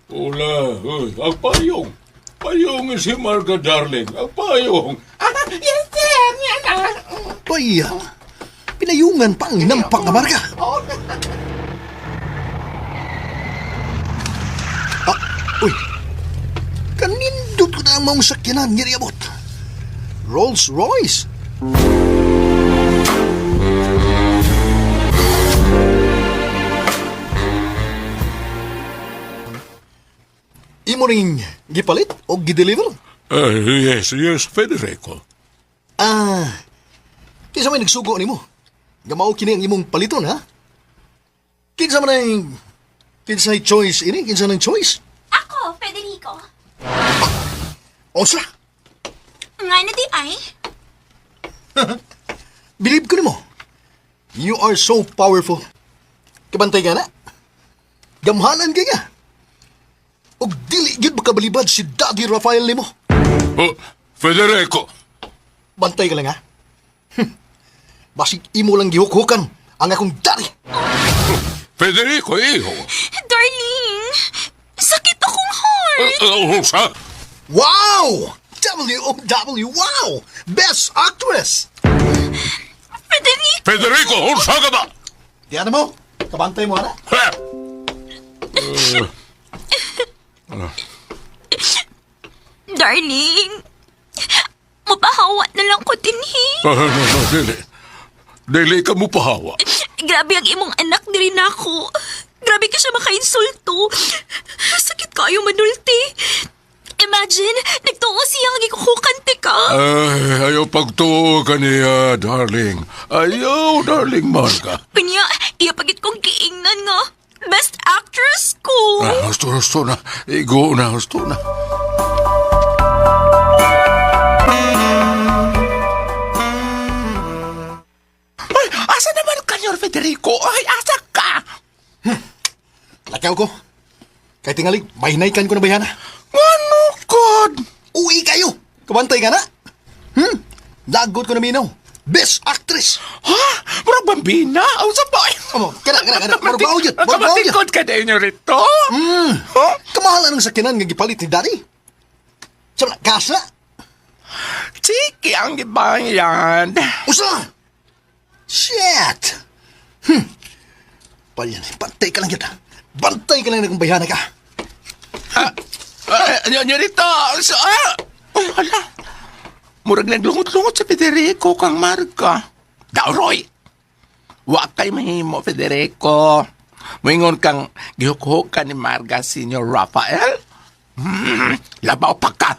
Ula, uy, ang payong. Payong si Marga, darling. Ang payong. Ah, yes, sir. Yan na. Baya, pinayungan pa ang hinampak na marka. Ah, uy. Kanindot ko na ang maong sakyanan nga niabot. Rolls Royce. Imo ring gipalit o gideliver? Yes, yes, Federico. Ah, kinsa may nagsugo nimo? Nga mao kini ang imong paliton, ha? Kinsa man ang kinsay choice ini? Kinsa nang choice? Ako, Federico. Osla, Nga na di ay? believe ko nimo. You are so powerful. Kabantay ka na. Gamhanan kay ka. Og dili gyud makabalibad si Daddy Rafael nimo. Oh, Federico. Bantay ka lang ha. Basig imo lang gihukhukan ang akong daddy. Federico, iho. Darling, sakit akong heart. Unsa? Wow! W-O-W, wow! Best Actress! Federico! Federico, unsa ka ba? Di ano mo? Kabantay mo, ana. Ha? Darling, mapahawa na lang ko dinhi. Ah, no, no, dili. Dili ka mo pahawa. Grabe ang imong anak diri nako. Grabe ka siya makainsulto. Sakit kayo manulti. Imagine, nagtuo siya nga gikukukan ka. Ay, ayaw pagtuo ka niya, darling. Ayaw, darling Marga. Pinya, iya pagit kong giingnan nga. Best actress ko! Ah, husto, husto na. Igo na, husto na. Ay, asa naman ka, Nyor Federico? Ay, asa ka? Lakaw ko. Kay tingali, bahinaykan ko na bayhana. Ano, God? Uwi kayo! Kabantay ka na! Lagot ko na minaw. Best actress! Ha? Murag bambina? Aw, sa ba? Amo, kana, kana, kana. Murag bawo yun. Murag bawo yun. Nakabatikod ka dahil, Nyorito? Hmm. Huh? Kamahalan ang sakyanan nga gipalit ni Daddy. Sa mga kasa. Chiki ang gibayan. Usa! Shit! Palyan, bantay ka lang yun. Bantay ka lang na kung bayhana ka. Ah, Nyorito, so, ah! Ay, hala. Murag naglungot-lungot sa Federico kang Marga. Daw, Roy! Wa kay mahimo, Federico. Moingon kang gihukhuk ka ni Marga, Senior Rafael. Labaw pa ka.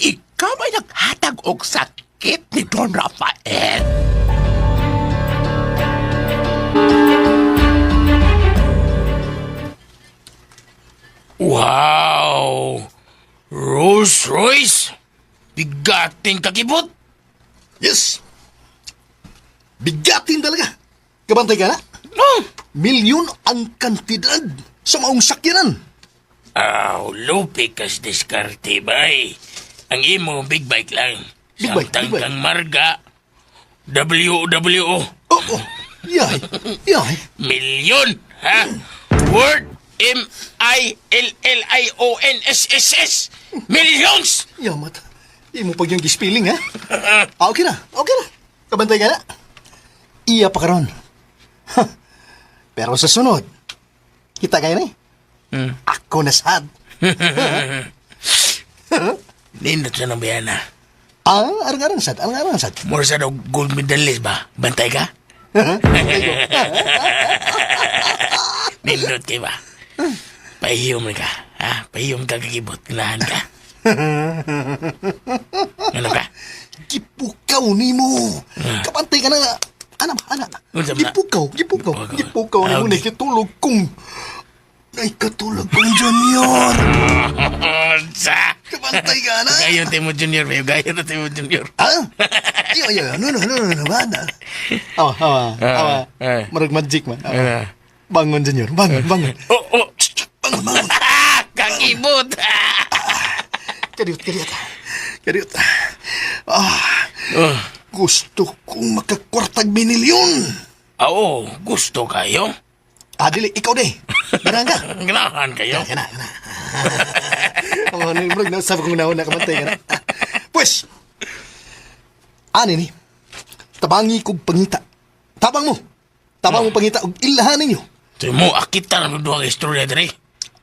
Ikaw ay naghatag og sakit ni Don Rafael. Wow! Rolls Royce? Bigating kakibot? Yes! Bigatin talaga. Kabantay ka na? No! Milyon ang kantidad sa maong sakyanan. Aw, lupi kas diskarte, bay. Ang imo, big bike lang. Big bike, Samtang big bike. kang marga, WWO, Oo. Oh, Yay. Yay. milyon, ha? Word, M-I-L-L-I-O-N-S-S-S, millions! Yamat. Imo pag yung gispilling, ha? Ah, okay na. Okay na. Kabantay ka na. Iya pa karon. Ha. Pero sa sunod, kita kayo na eh. Ako na sad. Nindot sa nang bayana. Ah, arang-arang sad. Arang-arang sad. More sa daw gold medalist ba? Bantay ka? Nindot kay ba? Pahiyom ka, ha? Pahiyom ka kakibot. Kailangan ka. Ano ka? Gipukaw ni mo. Kabantay ka na. Ana ba? Ana. Unsa ba? Gipukaw. Gipukaw. Gipukaw. Gipukaw ni mo. Ah, okay. Nakitulog kong... Nakatulog kong junior. Sa! Kabantay ka na. Gayon tayo mo junior, bayo. Gayon na tayo mo junior. Ah? Ayo, ayo, ayo. No, no, no, no, no, bana. Awa, awa, awa. eh. Marag magic man. Awa. Eh. Bangon, junior. Bangon, bangon. Oh, oh! Bangon, bangon. Ah! Kakibot! Kadiot, kadiot. Kadiot. Ah, Oh. gusto kong makakwartag minilyon. Oo, gusto kayo? Ah, dili, ikaw di. Ganahan ka. Ganahan kayo? Gana, gana. Oh, ano yung murag nausap kong nauna, kamantay ka na. Pues, ani ni, tabangi kog pangita. Tabang mo. Tabang mo pangita og ilahan ninyo. Sabi mo, akita na duha ka istorya diri.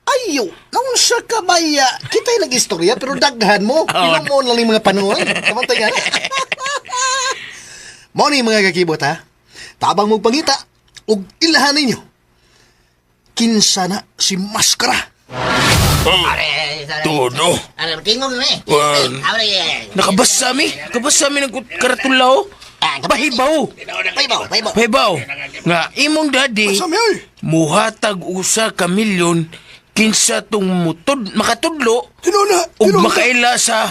Ayo, naunsa ka baya? Kita'y nag-istorya pero daghan mo. Oo. Ilang mo lang yung mga panuan. Kamantay ka na. Mo ni mga kakibot ha. Tabang mong pangita ug ilahan ninyo. Kinsa na si Maskara. Todo. Nakabasa mi. Nakabasa mi ng karatulaw. Pahibaw. Paybaw, paybaw. Pahibaw. Nga, imong daddy, Sami oy. muhatag usa ka milyon kinsa tong mutod, makatudlo Tinuna, ug tinuna. makaila sa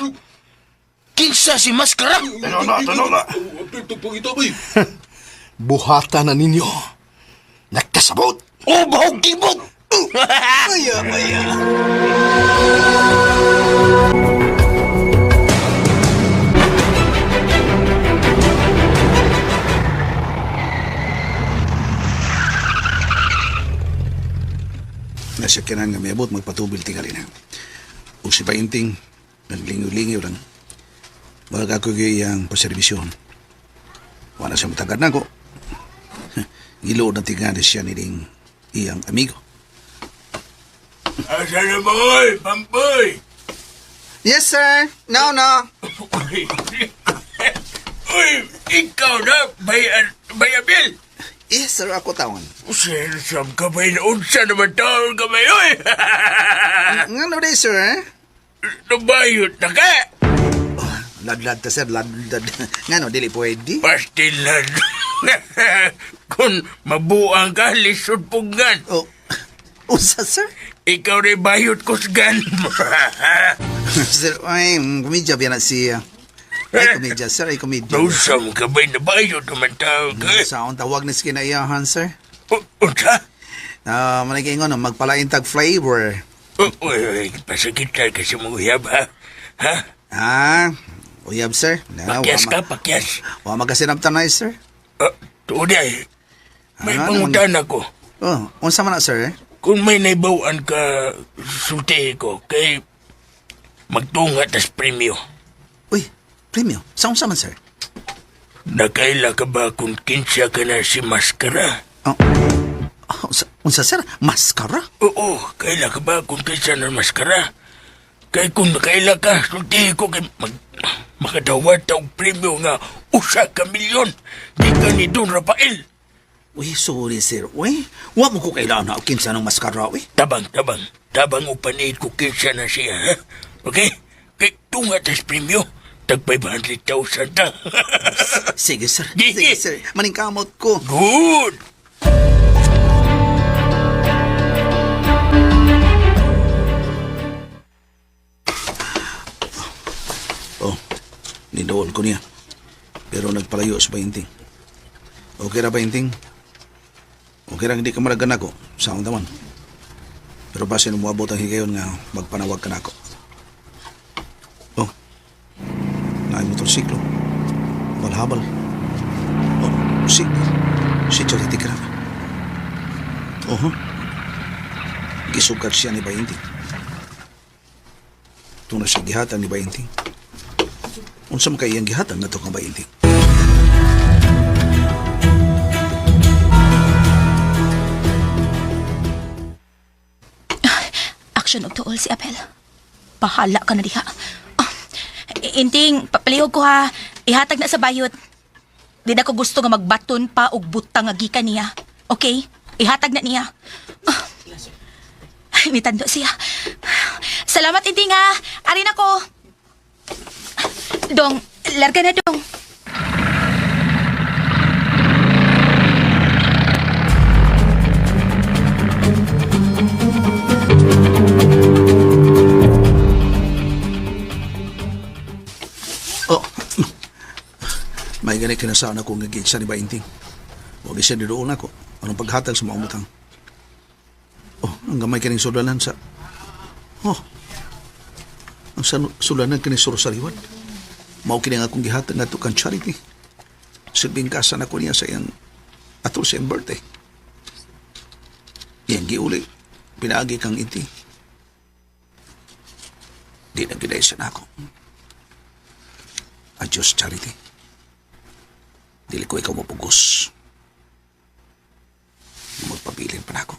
kinsa si Maskara. Tinuna, tinuna. Buhata na ninyo. Nakasabot. O bahog kibot. Aya, aya. Nasakyanan nga miabot, magpatubil tingali na. Ug si Painting, naglingaw-lingaw lang. Wala ako iyang paservisyon. Wala siya matagad na ko. Gilood na tingali siya niling iyang amigo. Asa na ba, oy? Pampoy! Yes, sir. No, no. Uy, ikaw na, bayabil! Yes, sir. Ako taon. Sensam ka ba unsa naman taon ka ba, oy? Nga no day, sir. Nabayot na ka! Ladlad ta, sir. Ladlad. Nga no, dili pwede. Pastilan. Kung mabuang ka, lisod puggan. Oh, unsa, sir? Ikaw rin bayot kusgan. Sir, ay, komedya ba na siya? Ay, komedya, sir. Ay, komedya. Nausa mo ka ba'y nabayot naman tao ka? Sa akong tawag na kinaiyahan, sir. Unsa? Ah, manay no, magpalain tag flavor. Uy, uy, pasakit ka kasi mong uyab, ha? Ha? Ah, uyab, sir. Na, Pakyas ka, pakyas. Wa magasinabtan na, sir. Ah, tuod ay. May Ano, pangutan ako. Oh, unsa man na, sir? Kung may naibawaan ka, sultihi ko, kay magtunga tas premyo. Uy, premyo. Sa unsa man, sir? Nakaila ka ba kung kinsya ka na si Maskara? Oh. Oh, unsa, sir? Mascara? Oo, kaila ka ba kung kinsa na maskara? Kay kung nakaila ka, sultihi ko kay makadawat og premyo nga 1 milyon. Di ka ni Don Rafael. Uy, sorry, sir. Uy, wa mo ko kailangan na kinsa ng mascara, uy. Tabang, tabang. Tabang upaniid ko kinsa na siya, ha? Okay? Kay tunga tas premyo. Tag 500,000 ta. Sige, sir. Sige, sir. Maningkamot ko. Good! Oh, nidool ko niya. Pero nagpalayo sa painting. Okay ra painting? Okay ra hindi ka maragan ako. Sa akong taman. Pero basin umuabot ang higayon nga magpanawag ka nako. Oh, naay motorsiklo. Habal-habal. Oh, si Charity ka na. Oh, huh? Gisugat siya ni Bainting. Tuna siya gihatan ni Bainting. Unsa man kay iyang gihatan nga to kang Bainting? Action og tuol si Abel. Bahala ka na diha. Ah, Inting, papalihog ko ha. Ihatag na sa bayot. Di na ko gusto nga magbaton pa og butang nga gikan niya. Okay? Ihatag na niya. Ah. Ay, mitando siya. Salamat, Inting ha. Ari na ko. Dong, larga na dong. Oh, may gani kinasaan ako nga gitsa ni Bainting. Huwag siya nidoon ako. Anong paghatag sa mga umutang? Oh, ang gamay kining sulanan sa... Oh, ang sulanan kining surosariwan. Mao kini ang akong gihatag ngadto kang Charity. Silbing kasa na ko niya sa iyang atol sa iyang birthday. Iyang giuli, pinaagi kang inti. Di na giday siya na ako. Adios, Charity. Dili ko ikaw mapugos. Magpabilin pa na ako.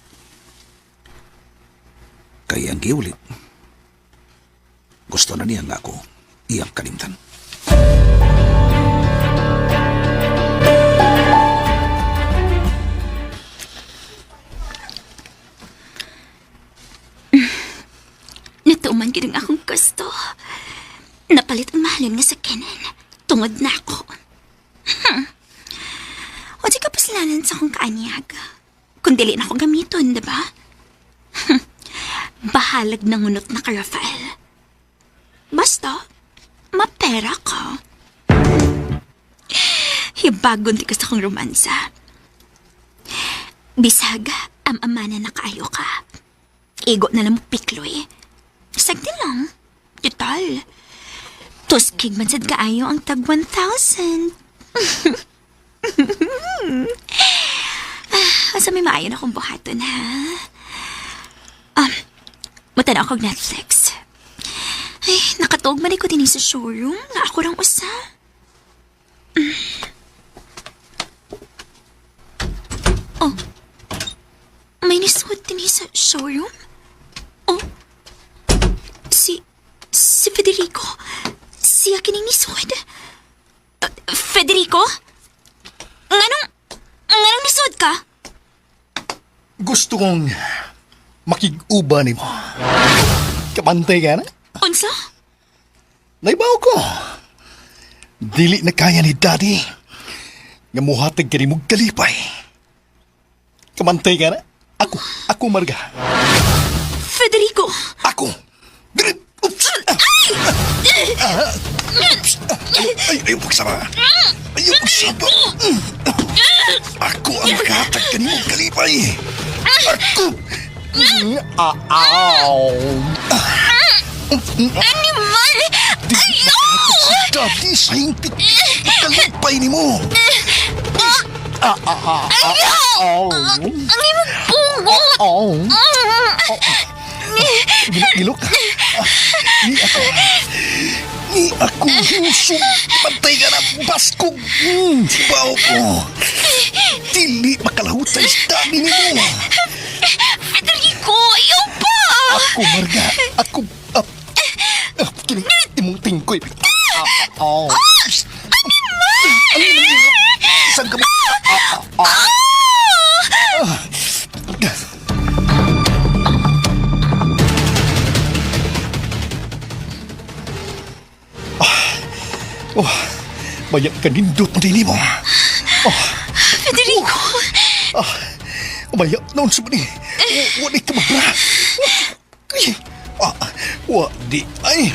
Kaya ang giulit, gusto na niya nga ako iyang kalimtan. Natuman gid ang akong gusto. Napalit ang mahalon nga sa Kenan. Tungod na ako. O di ka paslanan sa akong kaanyag. Kung dili na ako gamiton, di ba? Bahalag nangunot na ka, Rafael. Basta, mapera ka. Hibagon di ka sa akong romansa. Bisag, am-amana na kaayo ka. Igo na lang mo pikloy. Sagdi lang. Total. Tuskig man sad kaayo ang tag 1,000. Asa may maayo na akong buhaton, ha? Mutanaw akong Netflix. Ay, nakatuog man ko din sa showroom nga ako rang usa. Oh, may nisuot din sa showroom? Oh, si Federico. Siya kining nisuod. Federico? Nganong nisuod ka? Gusto kong makig-uba nimo. Kabantay ka na? Unsa? Naibaw ko. Dili na kaya ni Daddy. Nga muhatag ka nimo kalipay. Kamantay ka na. Ako, ako Marga. Federico! Ako. Dili. Oops. Ah. Oops. Ay, ayaw pagsama. Ayaw pagsama. Ako ang makahatag kanimong kalipay. Ako. Aw. Animal! Ayaw! Daddy, sa hingpit. Kalipay ni mo. Ayaw! Ang imong pungot! Oh. Gilok. Ni ako. Ni ako husog. Pantay ka na. Baskog. Baw ko. Dili makalahutay sa dami ni mo. Federico, ayaw pa! Ako, Marga. Ako. Kini, imong tingkoy. Ah, oh. Ano yun? Isang kamay. Ah, ah. Oh, bayak ka nindot mo din mo. Oh, Federico! ah, bayak noon sa ni. Wa di ka mabra. Ay, ah, wa di ay.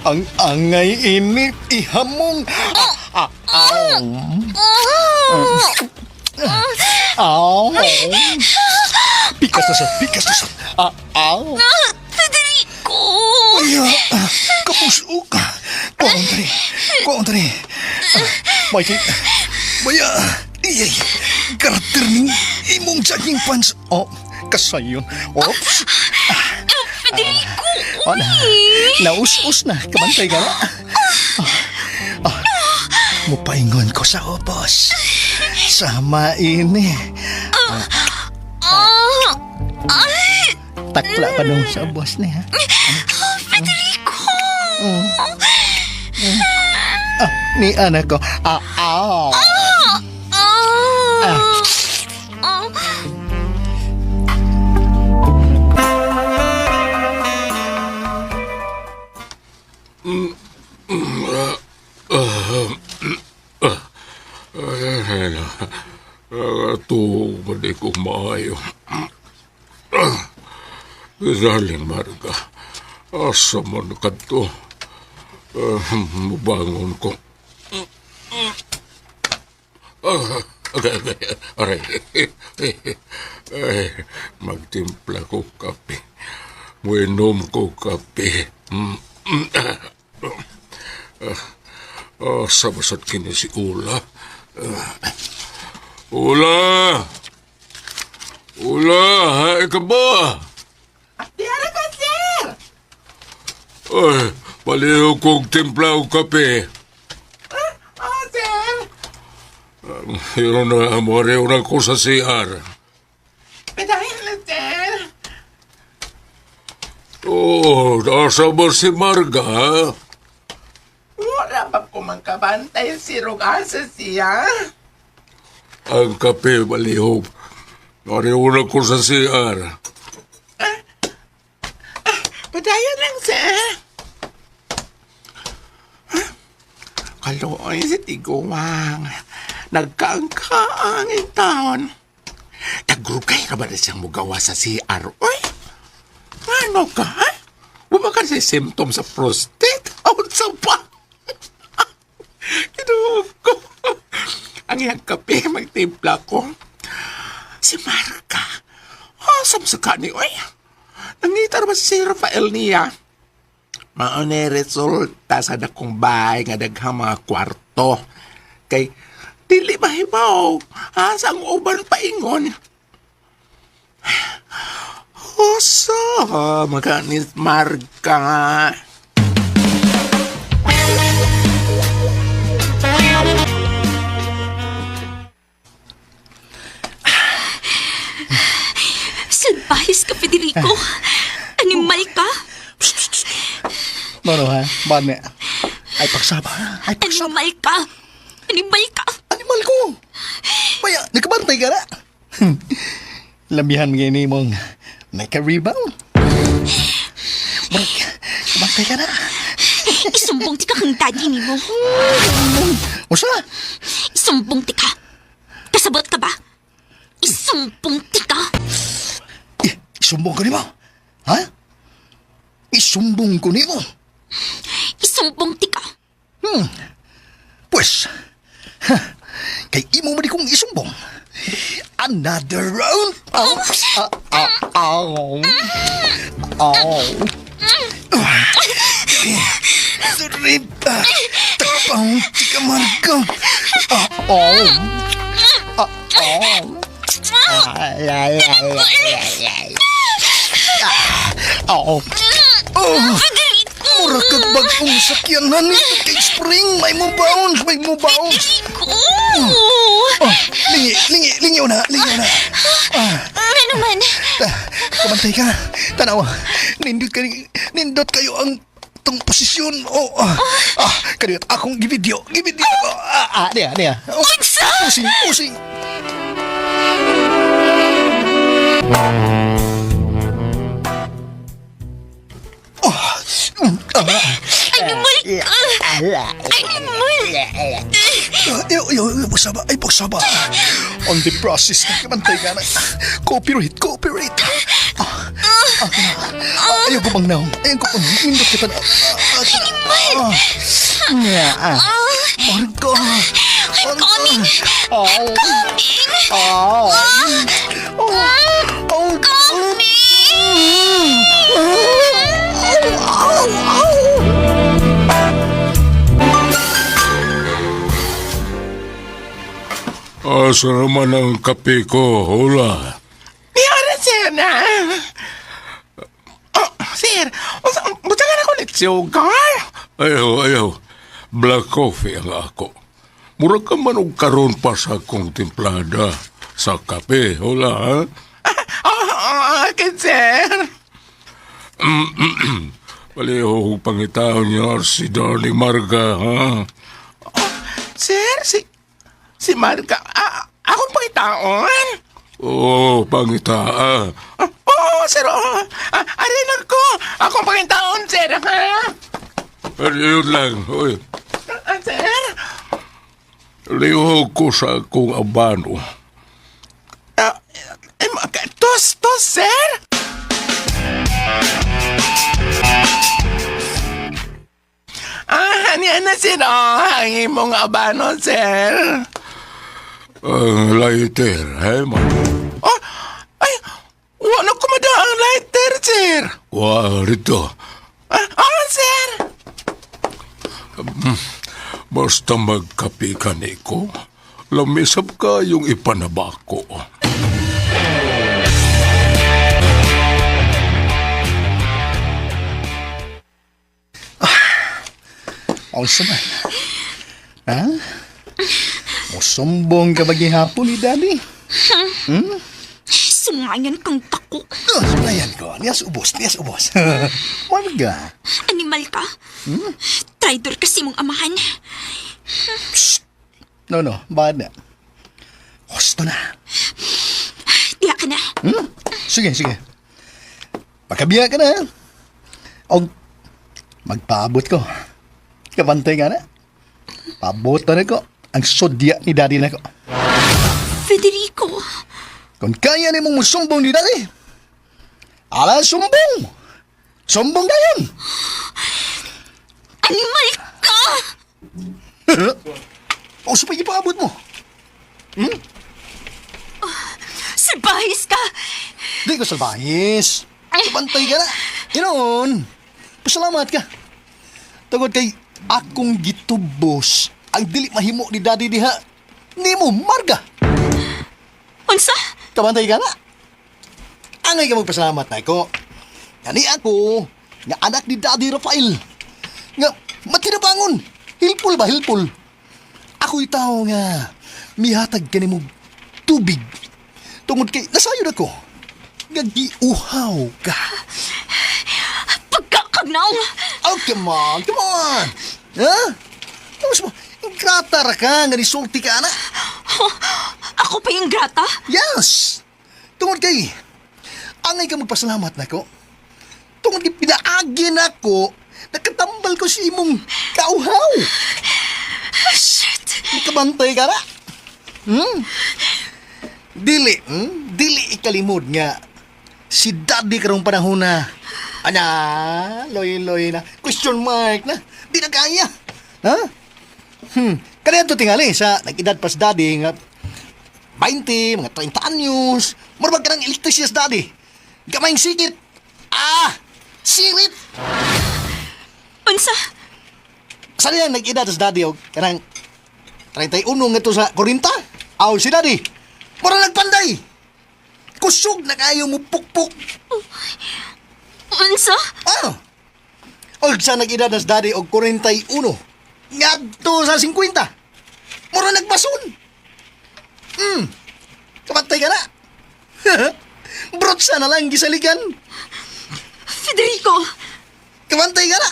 Ang angay init ihamong. Ah, ah, aw. Aw. Pikas na sa, pikas na sa. Ah, aw. Federico! Ay, ah, kapusok. Kuwaon tani. Kuwaon tani. Ah, Mikey. Baya. Iyay. Karakter ning imong jogging pants. Oh, kasayon. Oops. Federico! Oh, na, naus-us na. Kamantay ka na. Ah, ah, mupaingon ko sa ubos. Sama ini. Ah! Ay! Takla pa nung sa ubos niya. Federico! Ah, ni anak ko. Ah, ah. Ah! Ah! Ay, tuog ba di ko maayo. Darling Marga, asa man ka to? Mubangon ko. Ah, okay, okay. Aray. Ay, magtimpla ko kape. Muinom ko kape. Mm, mm, ah. Ah, sa basat kini si Ula. Ah. Ula! Ula, hay ka ba? Diyara ka, sir! Ay, baliw kong timpla og kape. Ah, sir! Yun na, amore na ko sa CR. Padahin na, sir! Oo, nasa ba si Marga? Wala ba ko man kabantay si Rogasa siya? Ang kape, balihog. Mariw na ko sa CR. Padayon lang, sir! Ah, Kalooy si Tiguang. Nagkaangkaang in taon. Tagrugay ra ba na siyang mugawa sa CR, oy? Ano ka, ha? Wala ka sa symptom sa prostate? Unsa pa? Kinuog ko. Ang iyang kape, magtimpla ko. Si Marka. Asam sa kani, oy. Nangita ba si Rafael niya? Maone resulta sa dakong bahay nga daghang mga kwarto. Kay dili mahibaw. Asa ang uban paingon. Osa, maganis Marka. Salbahis ka, Federico! Animal ka! No, no, ha? Bane. Ay, pagsaba. Ay, pagsaba. Animal ka! Animal ka! Animal ko! Baya, nakabantay ka na. Lamihan ngayon mong naka-rebound. Break. Kabantay ka na. Isumbong ti ka kang daddy ni mo. Usa! Isumbong ti ka. Kasabot ka ba? Isumbong ti ka. Isumbong ko nimo. Ha? Isumbong ko nimo. Isumbong ti ka. Pues, ha, kay imo man di kong isumbong. Another round. Ow, ah, ah, ow. Ow. Sorry pa. Tapang tika Marco. Ah, oh. Ah, oh. Ay, ay, ay, ay, ay, ay. Ah, oh. Oh. Federico! Mura kag bagong sakyanan nito kay Spring. May mo bounce, may mo bounce. Federico! Oh, lingi, lingi, lingi na, lingi na. Ano naman? Ta, kamantay ka. Tanawa, nindot ka, nindot kayo ang tong posisyon. Oh, ah, ah, kaniyot akong gibidyo, gibidyo ko. Ah, ah, niya, niya. Oh, Unsa? Using, using. Oh, ah, Animal ka! Animal! Yo, yo, yo, pagsaba, ay, pagsaba. On the process, kamantay ka na. Copyright, copyright. Ah, ah, ah, ayaw ko pang naong. Ayaw ko pang nindot kita na. Ah, ah, ah, ah, Margo. I'm coming! Oh, Coming! oh, oh, oh, Coming! oh, oh. Asa naman ang kape ko, hola. Niara, sir, na. Oh, sir, unsa butangan ako ni sugar? Ayaw, ayaw. Black coffee ang ako. Mura ka man og karon pa sa akong timplada sa kape, hola, ha? Oh, oh, okay, sir. Paliho pangitaon niya si Darling Marga, ha? Oh, sir, si Marga, ah, akong pangitaon. Oo, pangitaa. Oh, oh, sir, oh. Ah, arin ako. Akong pangitaon, sir, ha? Pero yun lang, oy. Ah, sir? Liho ko sa akong abano. Ah, eh, tos, tos, sir? Ah, niya na, sir. Oh, ang imong abano, sir. Ang lighter, he, man? Oh, ay, wala ko mada ang lighter, sir. Wa, rito. Ah, ah, sir. Basta magkape ka niko, lamisap ka yung ipanabako. Unsa man? Ha? Musumbong ka ba gihapon ni Daddy? Sungayan kang tako. Oh, sulayan ko. Niyas ubos, niyas ubos. Marga. Animal ka. Traitor kasi mong amahan. No, no. Bakit na? Gusto na. Diya ka na. Sige, sige. Pagkabiya ka na. O, magpaabot ko. Kabantay ka na. Paabot na ko. Ang sodya ni Daddy na ko. Federico! Kung kaya ni mong musumbong ni Daddy, ala sumbong! Sumbong na yun! Animal ka! O sa pag-ipaabot mo. Salbahis ka! Di ko salbahis. Kabantay ka na. Inoon. Pasalamat ka. Tungod kay akong gitubos ang dili mahimo ni Daddy diha. Nimo marga. Unsa? Kabantay ka na. Angay ka magpasalamat na ako. Gani ako, nga anak ni Daddy Rafael. Nga matinabangon. Hilpul ba, hilpul? Ako'y tao nga mihatag ka nimo tubig. Tungod kay nasayod ako. Nga giuhaw ka. Pagkakagnaw! Oh, come on, come on. Ha? Tapos mo, ingrata ra ka, nga nisulti ka na. Oh, ako pa yung grata? Yes! Tungod kay, angay ka magpasalamat na ko. Tungod kay pinaagi na ko, nakatambal ko sa imong kauhaw. Shit! Nakabantay ka na. Hmm? Dili, Dili ikalimod nga. Si daddy karong panahon na. Ana, loy-loy na. Question mark na. Di na kaya. Ha? Kaya to tingali sa nag-edad pa si daddy nga 20, mga 30 anyos. Murag ka ng electricity sa daddy. Gamayng sikit. Ah! Sirit! Unsa? Sa niya nag-edad sa daddy og kanang 31 nga to sa 40. Aw si daddy. Mura nagpanday. Kusog na kayo mo pukpuk. Unsa? Ano? Og sa nag-edad na si daddy og 41. Ngadto sa 50. Mura nagbason. Kapatay ka na. Brotsa na lang gisaligan. Federico! Kamantay ka na.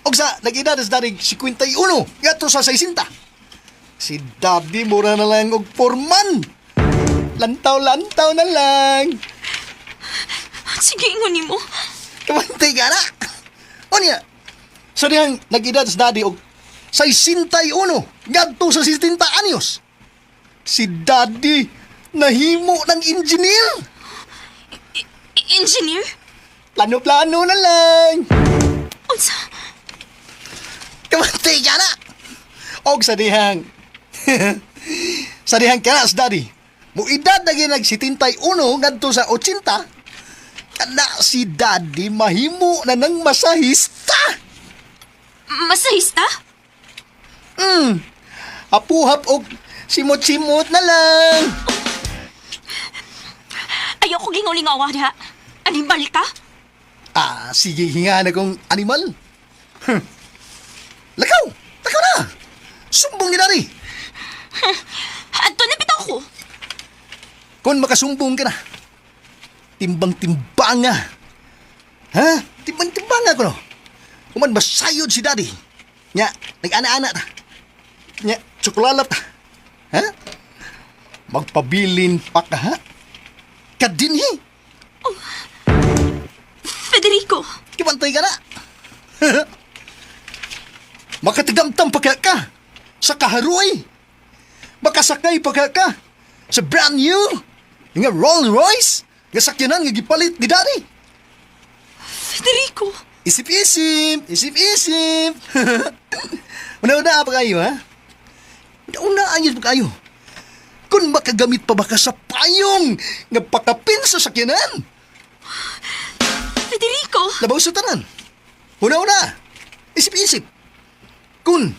Og sa nag-edad si daddy 51. Ngadto sa 60. Si daddy mura na lang og forman. Lantaw-lantaw na lang. Sige, ingon nimo. Kamantay ka na. O niya. So dihang nag-edad si daddy og 61 ngadto sa 70 anyos. Si daddy nahimo ng engineer. Engineer? Plano-plano na lang. Unsa? Kamantay ka na. Og sa dihang sa dihang kana si daddy. Muedad na gyud nag 71 ngadto sa 80. Kana si daddy mahimo na ng masahista. Masahista? Apuhap og simot-simot na lang. Ayoko gingulingawa diha. Animal ka? Ah, sige, hinga na kong animal. Huh. Lakaw! Lakaw na! Sumbong ni Daddy! Adto na bitaw ko. Kung makasumbong ka na, timbang-timbanga. Ha? Timbang-timbanga ko no. Kuman masayod si Daddy. Nya, nag-ana-ana ta. Nya, tsokolala ta. Ha? Magpabilin pa ka, ha? Kadinhi! Federico! Kibantay ka na. Makatigamtam pa kaya ka sa kaharoy. Makasakay pa kaya ka sa brand new nga Rolls Royce nga sakyanan nga gipalit ni Daddy. Federico! Isip-isip, isip-isip. Una-una pa kayo, ha? Una-una ayos pa kayo. Kung makagamit pa ba ka sa payong nga pakapin sa sakyanan? Federico! Labaw sa tanan. Una-una, isip-isip. Kun,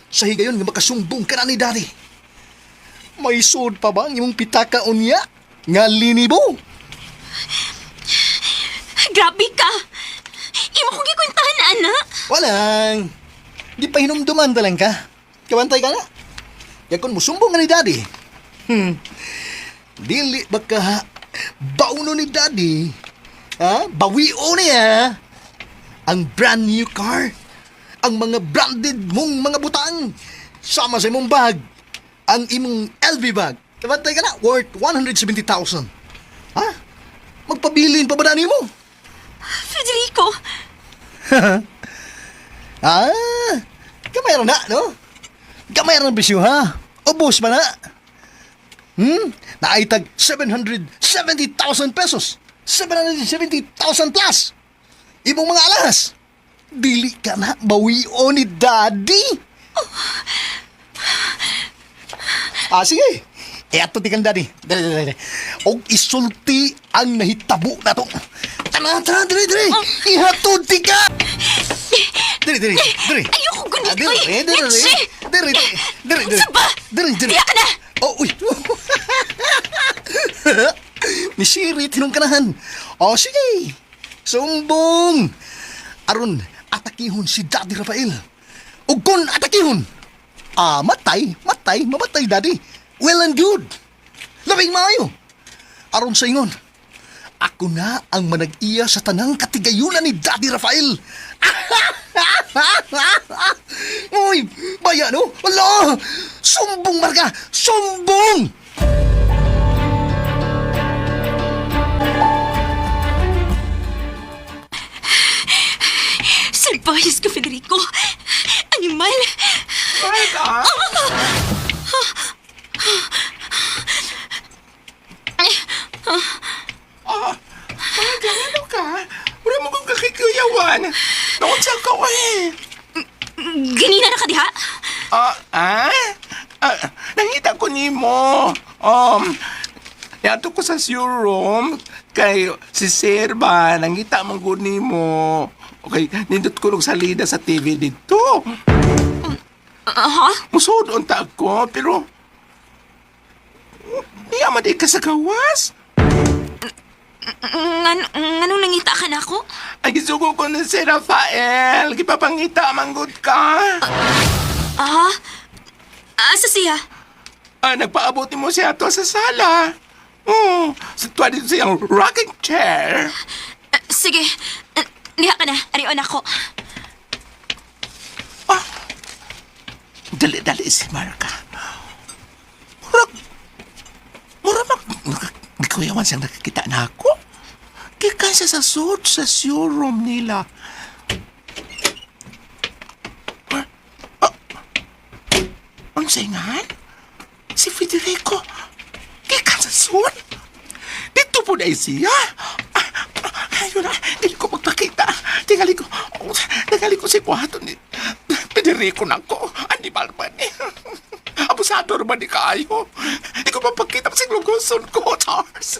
sa higayon nga makasumbong ka na ni Daddy. May sud pa ba ang imong pitaka unya? Nga linibo? Grabe ka! Imo ko gikwentahan, ana! Walang. Di pa hinumduman talang ka. Kabantay ka na. Kaya kung musumbong ka ni Daddy, dili ba ka bauno ni Daddy, ha? Bawio niya ang brand new car, ang mga branded mong mga butang, sama sa imong bag, ang imong LV bag. Kabantay ka na, worth 170,000. Ha? Magpabilin pa ba na nimo? Federico! Ah, gamay ra na, no? Gamay ra na bisyo, ha? Ubos ba na? Naitag 770,000 pesos. 770,000 plus. Imong mga alas. Dili ka na bawio ni Daddy. Ah, sige. Eto ti kang Daddy. Dali, dali, dali. Og isulti ang nahitabo na to. Tana, tana, dali, dali. Ihatod ti ka. Dali, dali, dali. Ayoko gunit Ah, dali, ko eh! dali, Mitzi! dali, dali, dali, dali. Unsa ba? Dali, dali. Diya ka na! Oh, uy. Ni Siri, tinungkanahan. O, sige. Sumbong. Aron, atakihon si Daddy Rafael. O kung atakihon, ah, matay, matay, mamatay, Daddy. Well and good. Labing maayo. Aron sa ingon, ako na ang manag-iya sa tanang katigayunan ni Daddy Rafael. Uy, baya no? Wala! Sumbong, Marga! Sumbong! Salbayas ka, Federico! Animal! Marga? Ah, man. Naunsa ka, eh. Ganina na ka diha? Ah, ah? Ah, nangita ko nimo. Yato ko sa showroom kay si Sir ba, nangita man gud nimo. Okay, nindot ko og salida sa TV dito. Ha? Musod unta ako, pero niya man di ka sa gawas. Nganong nangita ka na ako? Ay, gisugo ko ni si Rafael. Gipapangita man gud ka. Ah? Asa siya? Ah, nagpaabot mo siya ato sa sala. Oh, sa tuwa dito siyang rocking chair. Ah, sige. Ah, diha ka na. Arion ako. Dali-dali si Marka. Murag, murag mag, nagkuyawan siyang nakakita na ako. Gikan siya sa suit sa showroom nila. Ah, unsay nga? Si Federico, gikan sa suit. Dito po na siya. Ah, ah, ayun na, dili ko magpakita. Tingali ko, oh, tingali ko si Buhaton ni Federico na ko. Animal ba ni? Abusador ba ni kaayo? Di ko mapakita sa lugoson ko, Charles.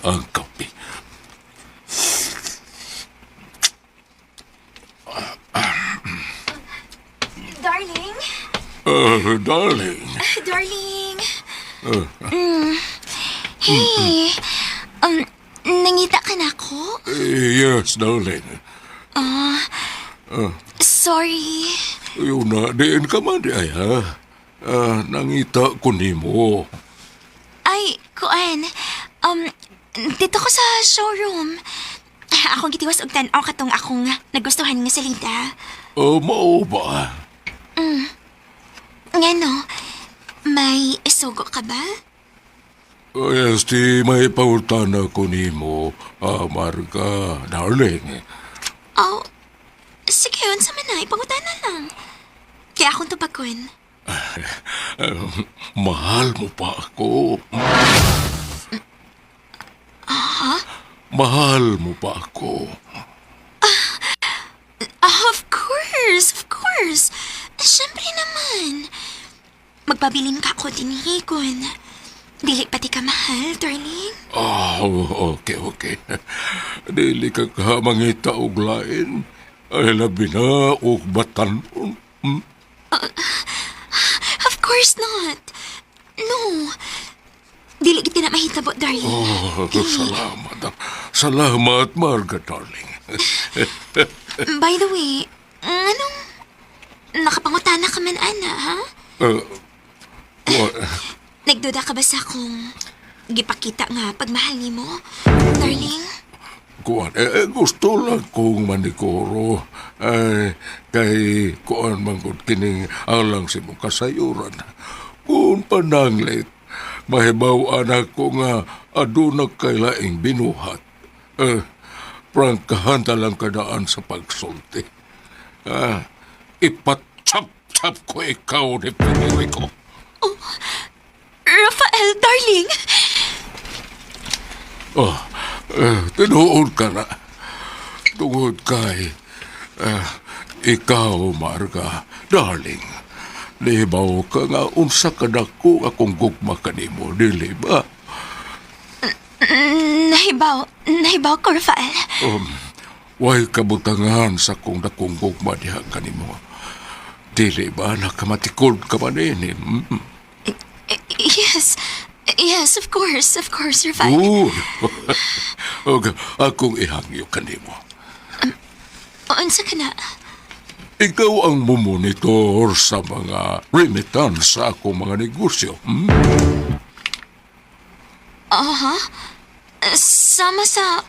Ang kape. Darling? Darling. Darling. Hey. Nangita ka na ako? Eh, yes, darling. Sorry. Yun na, diin ka man di ay, ha? Ah, nangita ko nimo. Ay, kuan. Dito ko sa showroom. Akong gitiwas og tan-aw katong akong nagustuhan nga salida. Oh, mao ba? Ngano? May sugo ka ba? Oh, yes, di may pautana ko nimo, ah, Marga, darling. Oh, sige, unsa man na, ipangutana lang. Kaya akong tubagon. Eh, mahal mo pa ako. Mahal mo pa ako. Ah, of course, of course. Siyempre naman. Magpabilin ka ako dinhi kun dili pati ka mahal, darling. Ah, okay. Dili ka ka mangita og lain. Ay, labi na og batanon. Of course not. No. Dili kita na mahitabo, darling. Oh, salamat. Salamat, Marga, darling. By the way, anong nakapangutana ka man, ana, ha? Wa- Nagduda ka ba sa akong gipakita nga pagmahal nimo, darling? Kuan, eh, eh, gusto lang kong manikuro. Ay, kay kuan man gud kining alang sa imong kasayuran. Kung pananglit, mahibaw-an ako nga aduna kay laing binuhat. Eh, prangkahan ta lang kadaan sa pagsulti. Ah, ipatchap-chap ko ikaw ni Federico. Rafael, darling! Oh, eh, tinuod ka na. Tungod kay, eh, ikaw, Marga, darling, libaw ka nga unsa ka dako akong gugma kanimo, dili ba? Nahibaw, nahibaw ko, Rafael. Way kabutangan sa kong dakong gugma diha kanimo. Dili ba nakamatikod ka man ini? Mm. Yes, yes, of course, Rafael. Good. Og akong ihangyo kanimo. Unsa ka na? Ikaw ang mumonitor sa mga remittance sa akong mga negosyo. Hmm? Aha. Sama sa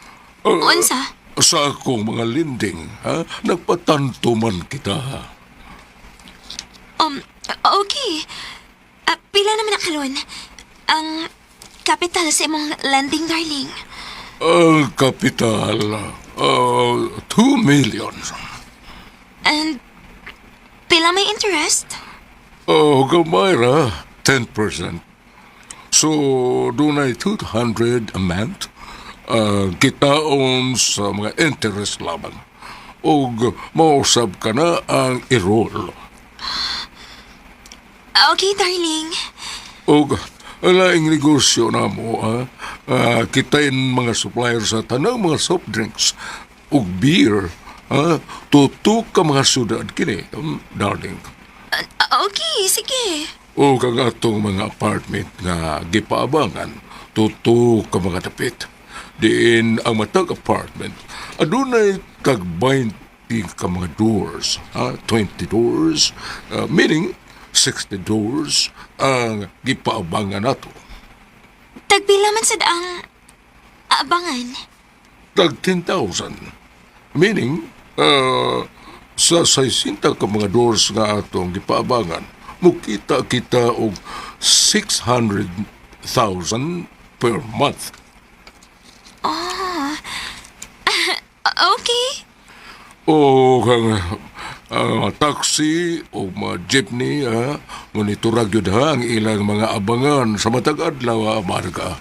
unsa? Sa akong mga lending, ha? Nagpatanto man kita. Okay. Ah, pila naman na karon? Ang capital sa imong lending, darling. Ang kapital, 2 million. And pila Pila may interest? Oh, gamay ra, 10%. So, dunay 200 a month. Kitaon sa mga interest lamang. Og mausab ka na ang i-roll. Okay, darling. Og laing negosyo na mo, ha? Kitain mga supplier sa tanang mga soft drinks ug beer. Ha? Tutok ka mga syudad kini, darling. Okay, sige. O kang atong mga apartment nga gipaabangan, tutok ka mga dapit. Diin ang matag apartment, adunay tag 20 ka mga doors, ha? 20 doors, meaning 60 doors ang gipaabangan nato. Tagpila man sad ang abangan. Tag 10,000. Meaning, sa 60 ka mga doors nga atong gipaabangan, mukita kita og 600,000 per month. Okay. O kang mga taxi o mga jeepney, ha, monitorag yun ha, ang ilang mga abangan sa matag adlaw, ha, Marga.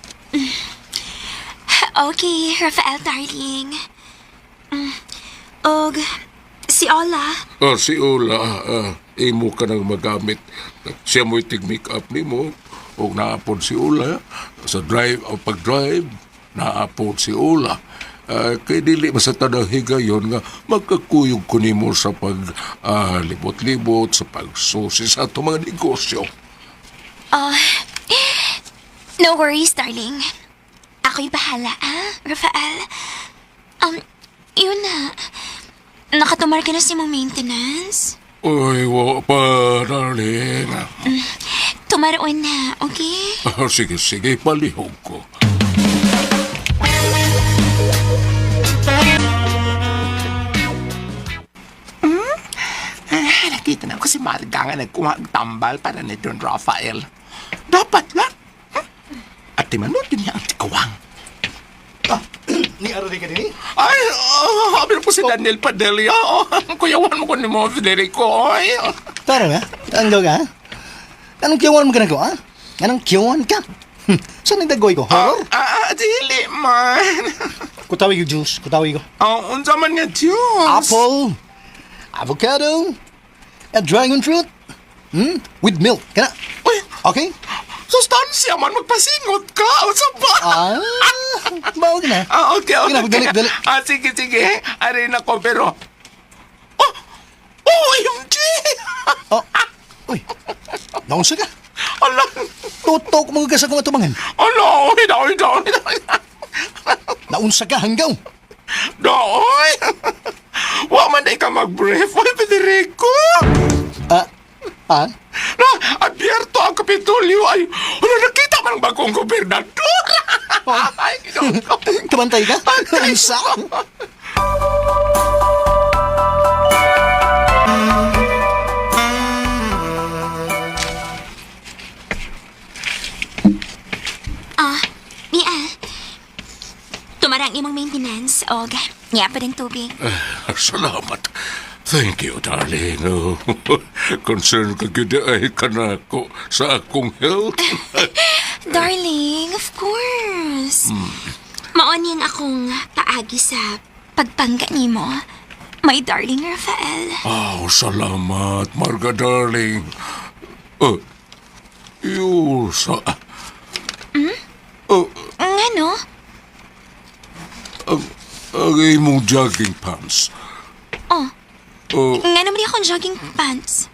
Okay, Rafael, darling. Og, si Ola. Si Ola, imo ka nang magamit. Siya mo'y tig-make up nimo o naapod si Ola. Sa drive o pag-drive, naapod si Ola. Kay dili man sa tanang higayon nga magkakuyog ko nimo sa pag libot-libot, sa pagsusi sa atong mga negosyo. No worries, darling. Ako'y bahala, ah, Rafael. Yun na. Nakatumar ka na sa imong maintenance? Uy, wa pa, darling. Tumaroon na, okay? Sige, sige, palihog ko. Ah, nakita na ko si Marga nga nagkuha og tambal para ni Don Rafael. Dapat lang. At timanod din niya ang tikuwang. Ah, ni Arari ka din eh. Ay, oh, habi po si Daniel Padilla. Oh, kuyawan mo ko ni mo, Federico. Ay, Tara nga, ang ka, ha? Anong kiyawan mo ka na ko, ha? Anong kiyawan ka? Saan nagdagoy ko? Horror? Dili man. Kutawi ko juice, kutawi ko. Oh, unsa man nga Diyos. Apple, avocado, and dragon fruit. With milk. Kana? Uy, Okay? sustansya man, magpasingot ka. Unsa ba? Ah, bawag na. Okay, okay. Sige na, dali, dali. Sige, sige. Aray na ko, pero... Oh! OMG! Oh. Uy, naunsa ka? Ala, Tutok mo ka sa kong atubangan. ala, oy, daoy, daoy, daoy. Naunsa ka hanggaw. Daoy! Wa man day ka mag-brief, oy, Federico! Ah, ah? Na, abierto ang Kapitolyo ay, ala, nakita man ang bagong gobernador! Ay, ginoo ko. Kabantay ka? Unsa? Ah, Mia. Tumara ang imong maintenance, og niya pa rin tubig. Salamat. Thank you, darling. Oh, concern ka gyud ay kanako sa akong health. Darling, of course. Mao ning akong paagi sa pagpangga nimo. My darling Rafael. Oh, salamat, Marga, darling. Oh, yusa. Oh, Ngano? ang imong jogging pants. Oh. Oh, Ngano man akong jogging pants?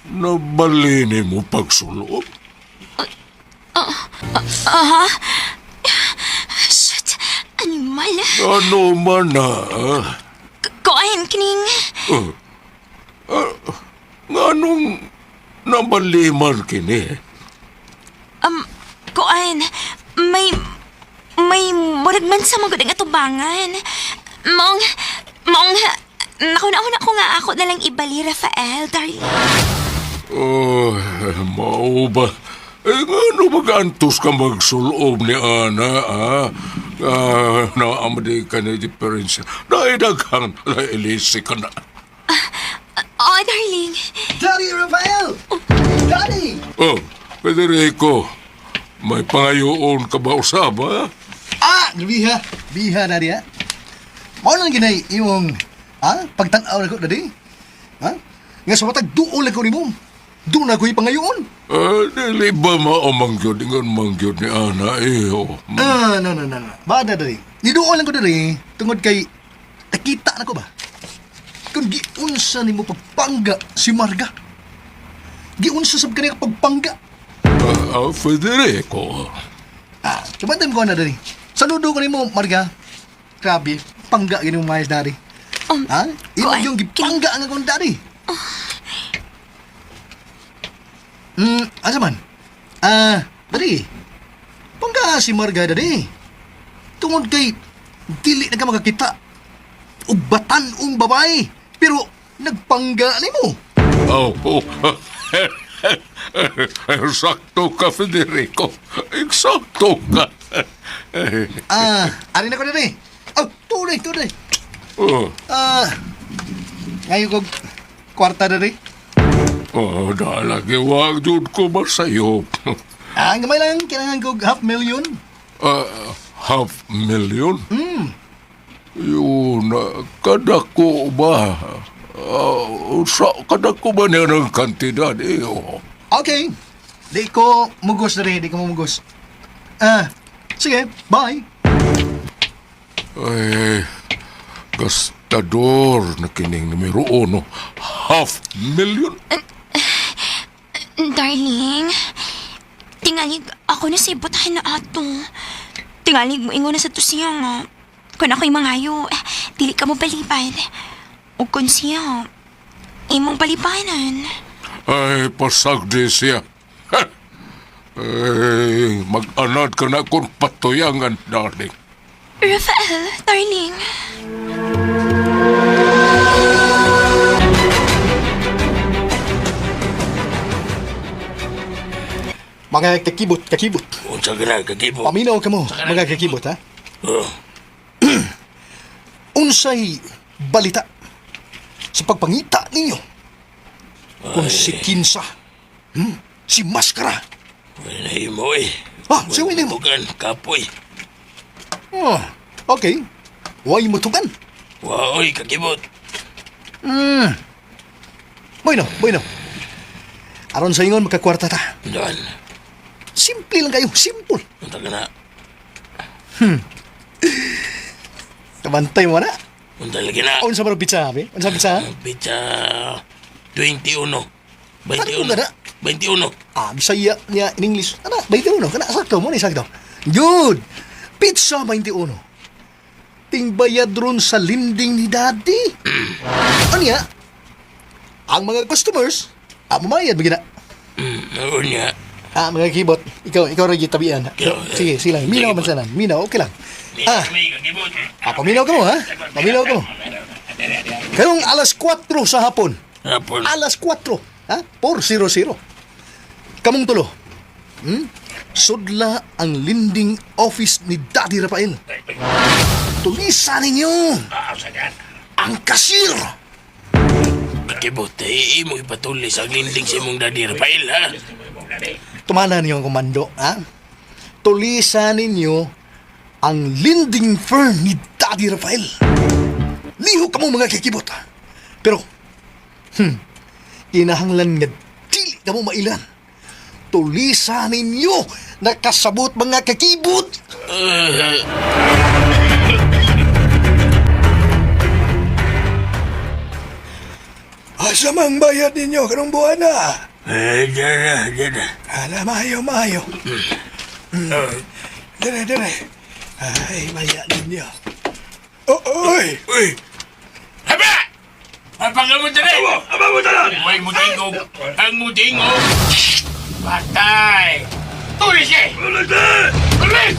nabalini mo pagsulog. Aha. Shit. Animal. Ano man na? Kuan, kining. Nganong nabaliman kini? Kuan. May murag man sa mga ang atubangan. Maong, naku-nauna ko nga ako na lang ibali, Rafael, darling. Oh, mao ba? Eh, ngano mag-antos ka magsulob ni Ana, ha? Naamadi ka na diferensya. Dahil daghang nailisi ka na. Oh, darling. Daddy Rafael! Daddy! Oh, Federico, may pangayoon ka ba usab, ha? Ah, biha. Biha, Daddy, ha? Mao lang ginay imong, ha? Pagtanaw na ko, Daddy. Ha? Nga sa matag duol ako nimo. Doon ako ipangayoon. Ah, dili ba mao mangyud ingon mangyud ni ana eh. Oh. Ah, no, no, no, no. Bada, Daddy. Niduol lang ko, Daddy. Tungod kay, nakita na ko ba? Kung giunsa nimo pagpangga si Marga. Giunsa sab kaniya pagpangga. Ah, ah, Federico. Ah, kabantay mo ko na, Daddy. Saludo ko nimo, Marga. Grabe, pangga gini mo maayos, Daddy. Ha? Imo kuan, yung gipangga ang akong daddy. Asa man? Ah, daddy. Pangga si Marga, daddy. Tungod kay dili na ka makakita og batan-ong babae. Pero nagpangga nimo. Oh, oh. Sakto ka, Federico. Eksakto ka. Ah, ari na ko daddy. Oh, tunay, tunay. Oh, Ah, ngayon kog kwarta daddy. oh, dalagi wag jud ko masayop. Ah, gamay lang kailangan kog half million. Ah, half million? Yun, kadako ba? Ah, sa, kadako ba niya ng kantidad? Eh, oh. Okay. Di ko mugos na rin, di ko mugos. Ah, sige, bye. Ay, gastador na kining numero uno. Half million? Darling, tingalig ako na sa ibutahan na ato. Tingalig mo ingon na sa tusiya nga. Kung ako'y mangayo, eh, dili ka mo baliban. O kung siya, imong balibanan. Ay, pasagdi siya. Ha! Ay, mag-anad ka na kung patuyangan, darling. Rafael, darling. Mga kakibot, kakibot. Unsa ka na, kakibot? Paminaw ka mo, mga kakibot, ha? Oh, Unsay balita sa pagpangita ninyo kung si Kinsa, si Maskara. wala na himo eh. Ah, siya wala mo. Tugan, kapoy. Oh, okay. Why mo tugan? Waoy, kakibot. Bueno, bueno. Aron sa ingon, magkakwarta ta. Dan, Simple lang kayo, simple. unsa ka na. Kabantay mo na. Unsa lagi na. Unsa ba pizza, abi? Unsa pizza? Pizza 21. Ano ka na? 21. 21. Ah, Bisaya niya in English. Ana, 21. Kana, sakto mo ni sakto. Good! Pizza 21. Tingbayad ron sa linding ni Daddy. Ano niya? Ang mga customers, ah, mamayad ba gina? Oo niya. Ah, mga kibot. Ikaw rin tabian. Sige, sige lang. Minaw man sana. Minaw, okay lang. Ah, Kakibot. ah, paminaw ka mo, ha? Paminaw ka mo. Karong alas 4 sa hapon. Hapon. Alas 4, ha? 4:00. Kamong tulo. Sudla ang lending office ni Daddy Rafael. Tulisa ninyo ang kasir. Kakibot, eh, imo ipatuloy sa linding sa imong daddy Rafael, ha? Tumana ninyo ang komando, ha? Tulisa ninyo ang lending firm ni Daddy Rafael. Lihok kamo mga kikibot. Ha? Pero, kinahanglan nga dili kamo mailan. Tulisa ninyo nakasabot mga kakibot. Asa mang bayad ninyo karong buwan na? Eh, dyan na, dyan na. Ala, maayo, maayo. Dire, dire. Ay, bayad ninyo. Oh, oy! Uy! Haba! Haba mo dali! Haba mo dali! Uy, mutingog! Ang mutingog! Patay! Tulis eh! Tulis! Tulis!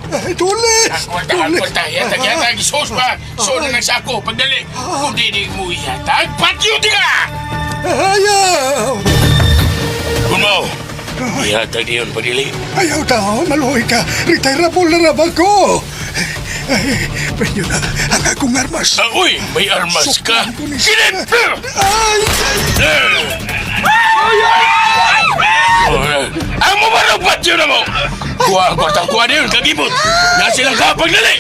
Ay, tulis! Ako ta, ako ta. Yatag, yatag. Sus pa! So na lang sa ako. Pagdali. Kung di mo yatag, patyo ka! Ayaw! Kung mo, yatag niyon, pagdali. Ayaw tao, maluhoy ka. Retireable na ba ko? Ay, pwede na ang akong armas. Ah, uy, may armas ka. Suklan ko ni Kinit! Ay! Ang mo ba yun na mo? Kuha ko sa kuha niyon, kagibot. Na silang kapag dali.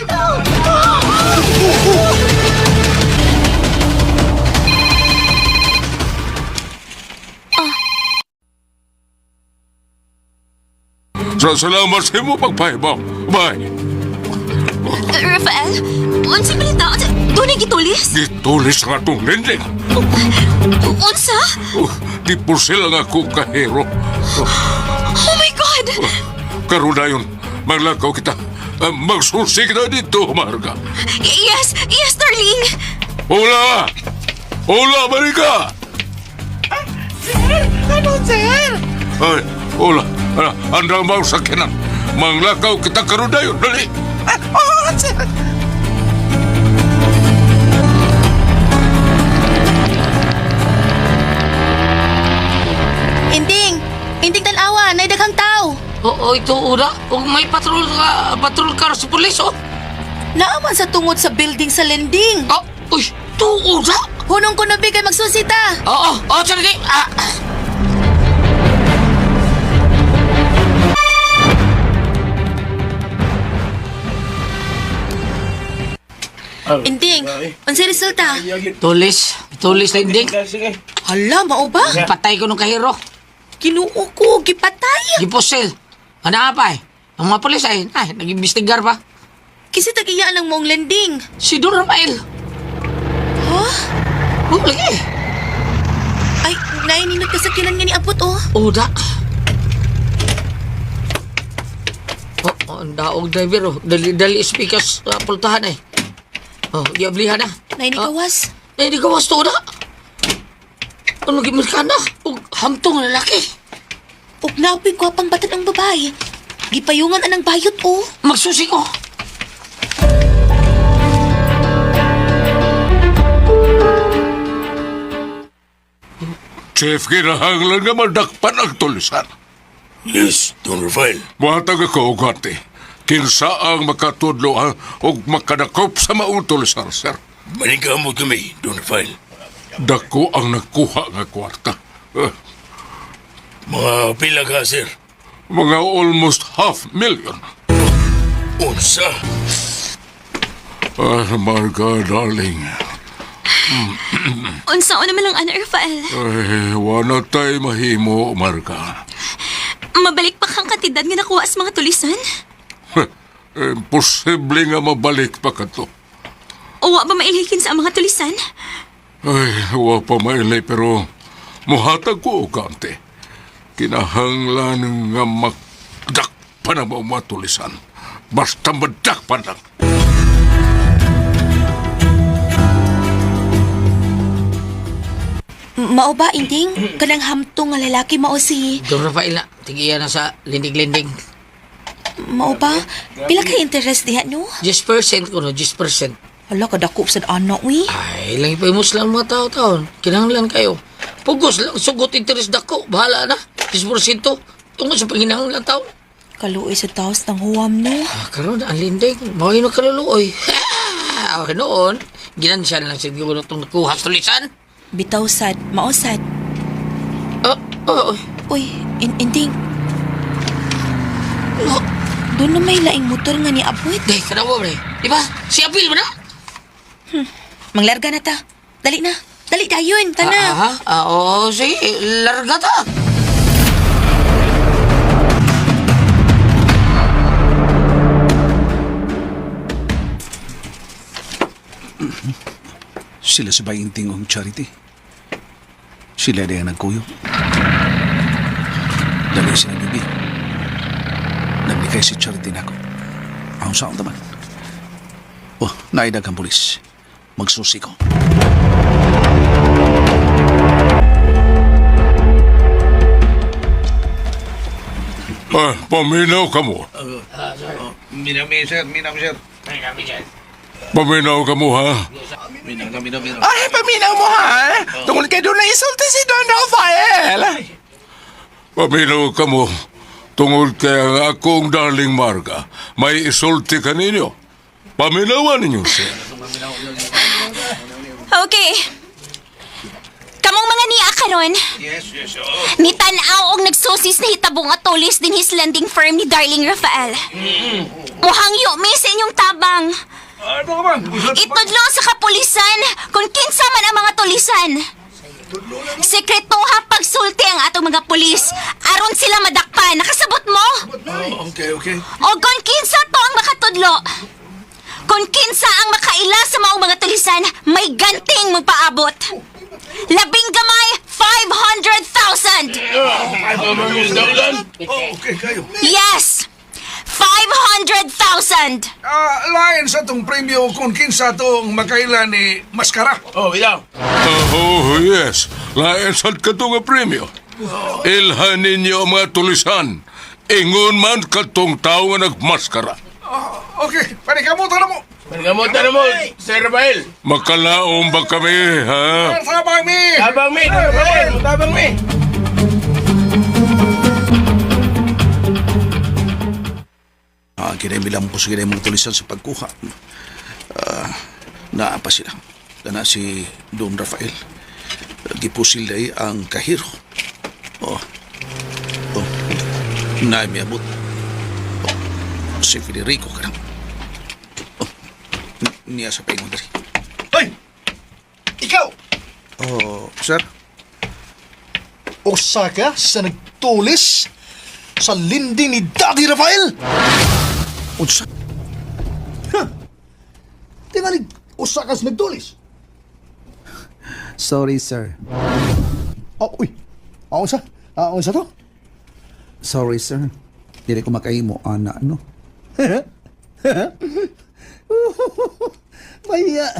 Sa salamat sa imo pagpahibaw. Bye. Rafael, unsa balita? Unsa dunay gitulis? Gitulis nga itong lending. Unsa? Oh, di po sila nga ako kahero. Oh my God! Karoon na yun, maglakaw kita. Magsusi kita dito, Marga. Yes, yes, darling. Hola! Hola, Marika! Sir! Ano, sir? Ay, hola. Ano, andang mau sakinan. Manglakaw kita karon dayon, dali. Ah, oo, sir. Inting! Inting tanawa, nay daghang tao. Oo, ito ura. Ug may patrol ka, patrol car sa pulis oh. Naaman sa tungod sa building sa lending. Oh, uy, tuura. Hunong ko na kay magsusita. Oo, oh, sorry. Ah, Inting, unsay resulta? tulis, tulis na hindi. Hala, mao ba? Patay ko nung kahiro. Kinuo ko, gipatay. Gipusil. Ano nga pa eh? Ang mga pulis ay, ay, nag-imbestigar pa. Kasi tagiyaan ang mong lending. Si Don Rafael. Ha? Oh, lagi. Ay, naininot ka sa kinan nga ni Abot, oh. Uda. Oh, oh, ang daog driver oh. Dali, dali speakers pultahan eh. Oh, giablihan na. Nainikawas. Ay, di gawas to na. Ano gimirkana? Og hamtong lalaki. Ug napoy gwapang batan ang babae. Gipayungan anang bayot, oh. Magsusi ko. Chief, kinahanglan nga madakpan ang tulisan. Yes, Don Rafael. Muhatag ako og ate. Kinsa ang makatudlo ha, og makadakop sa maong tulisan, sir. Maningkamot kami, Don Rafael. Dako ang nakuha nga kwarta. Eh, Mga pila ka, sir. Mga almost half million. Unsa? Ah, Marga, darling. Unsa naman lang ana, Rafael? Ay, wala tay mahimo, Marga. Mabalik pa kang kantidad nga nakuha sa mga tulisan? Imposible nga mabalik pa ka to. O wa ba mailhikin sa mga tulisan? Ay, wa pa mailay pero muhatag ko og kante. Kinahanglan nga makdakpan ang mga tulisan. Basta madakpan lang. Mao ba, Inting? Kanang hamtong nga lalaki mao si... Don Rafael na. Tigiya na sa linding-linding. Mao ba? Pila kay interest diha, no? 10% ko no, 10%. Hala, kadako sad ana, uy. Ay, lang ipaimos lang mga tao-taon. Kinahanglan kayo. Pugos lang, sugot interest dako. Bahala na. 10%. Tungkol sa panginahanglan tao. Kaluoy sa taos ng huwam, no? Ah, karon ang linding. Mao yun ang kaluluoy. Ah, noon, ginansya na lang siguro itong nakuha sa tulisan. Bitaw sad, mao sad. Oh, oh, oh. Uy, Inting. Oh, doon na may laing motor nga ni Abot. Day, kanawa bre. Di ba? Si Apil ba na? Manglarga na ta. Dali na. Dali dayon, tana. Ah, ah, ah, oo, sige. Larga ta. Sila sa bayinting ang charity. Sila din ang nagkuyog. Dali sila bibi. Naglikay si Charity nako. Ang saan naman. Oh, naidag ang pulis. Magsusi ko. Ah, paminaw ka mo. Minaw, sir. Minaw, sir. Paminaw ka mo, ha? Minaw, minaw, minaw. Ay, paminaw mo, ha? Tungkol kay doon na isulti si Don Rafael. Paminaw ka mo. Tungod kay ang akong darling Marga, may isulti ka ninyo. Paminawan ninyo sir. Okay. Kamong mga niya karon. Nitan-aw og nagsusis na hitabong atulis din his landing firm ni Darling Rafael. Muhangyo mi sa inyong tabang. Ano ka man? Itudlo sa kapulisan kung kinsa man ang mga tulisan. Sekretoha pagsulti ang atong mga pulis aron sila madakpan. Nakasabot mo? Okay, okay. O kung kinsa to ang makatudlo. Kung kinsa ang makaila sa maong mga tulisan, may ganting magpaabot. Labing gamay, 500,000! Oh, okay, kayo. Yes! 500,000! Ah, lain sa tong premyo kung kinsa tong makaila ni Maskara. Oh, bitaw. Oh, yes. Lain sad ka nga premyo. Ilhan ninyo ang mga tulisan. Ingon man katong tao nga nagmaskara. Okay, panikamutan na mo. Pangamutan na mo, Sir Rafael. Makalaom ba kami, ha? Tabang mi! Tabang mi, Don Rafael. Tabang mi. Ah, kinay ko sa kinay mga tulisan sa pagkuha. Ah, naa pa sila. Kana si Don Rafael. Gipusil day ang kahiro. Oh. Oh. Naay miabot. Oh. Si Federico ka Oh. Niya sa paingon diri. Hoy! Ikaw! Oh, sir. Usa ka sa nagtulis sa linding ni Daddy Rafael! Unsa? Tingalig, usa ka sa nagtulis. Sorry, sir. Oh, uy. Ah, unsa? Ah, unsa to? Sorry, sir. Dili ko makahimo ana no. Maya,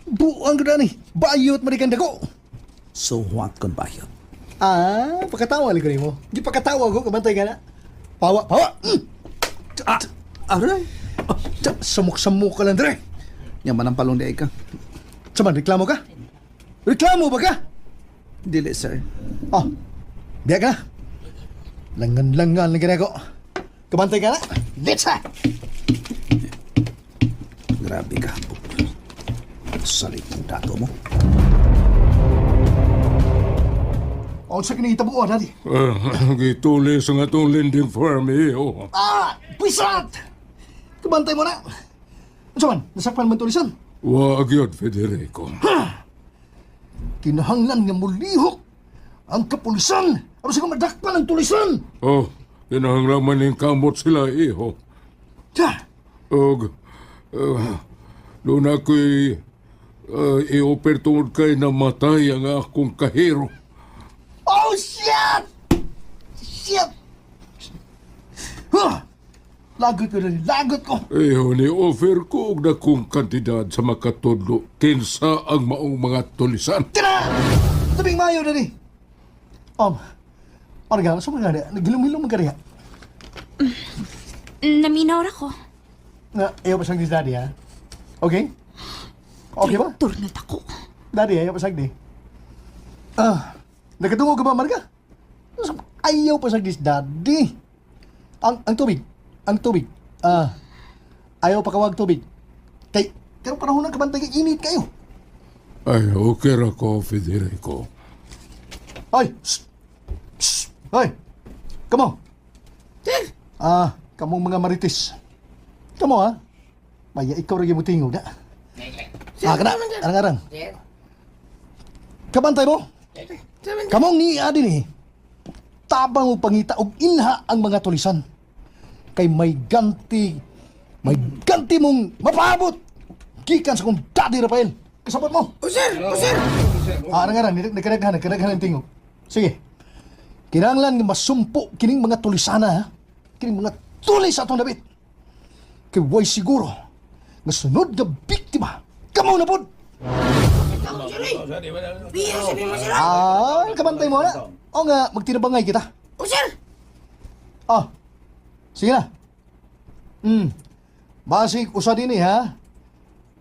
buang ko na ni. Bayot man kang dako. So what kon bayot? Ah, pakatawa lang ko nimo. Di pakatawa ko, kabantay ka na. Pawa, pawa. Mm. Ah, aray. Samok-samok ka lang dire. Nya man ang palong di ka. Saman, reklamo ka? Reklamo ba ka? Dili, sir. Oh, biya ka na. Langan-langan lang ka na ko. Kabantay ka na. Let's ha! Grabe ka. Salit ng dato mo. O, sa kinahitabuan, daddy. Gitulis ang atong lending firm, eh. Oh. Ah, puisat! Kabantay mo na. Ano man, nasakpan man tulisan. Wa gyud, Federico. Kinahanglan nga mulihok ang kapulisan. Aron sa madakpan ang tulisan. Oh, kinahanglan man ning kamot sila, iho. Tsa! Og, doon ako'y i-offer tungod kay namatay ang akong kahiro. Oh, shit! Shit! Huh! Lagot ko rin, lagot ko! Iho, ni-offer ko og dakong kantidad sa makatudlo kinsa ang maong mga tulisan. Tira! Tabing mayo na ni. Parang sa mga gani, naghilom-hilom man kaniya. Naminaw ra ko. Nga, ayaw pa siyang daddy, ha? Okay? Okay ba? Tur nga dako. Daddy, ayaw pa sagdi. Ah, nakatungog ka ba, Marga? Ayaw pa sagdi, daddy. Ang tubig, ang tubig. Ah, ayaw pa kawag tubig. Kay, karong panahon ng kabantay kay init kayo. Ay, okay ra ko, Federico. Ay, shh, shh, ay, kamo. Ah, kamong mga marites. Kamo ha? Maya ikaw rin mo tingog na. Ah, kana, arang-arang. Kabantay mo. Kamong ni adi ni. Tabang o pangita og inha ang mga tulisan. Kay may ganti mong mapaabot. Gikan sa kong daddy Rafael. Kasabot mo. O sir! O sir! Ah, arang-arang, nagkadaghan, nagkadaghan ang tingog. Sige. Kinahanglan nga masumpo kining mga tulisana, ha? Kining mga tulis sa atong dabit. Kay way siguro nga sunod nga biktima, kamo na pod. Ah, kabantay mo na. O nga, magtinabangay kita. O sir! Ah, sige na. Basig usa din eh, ha?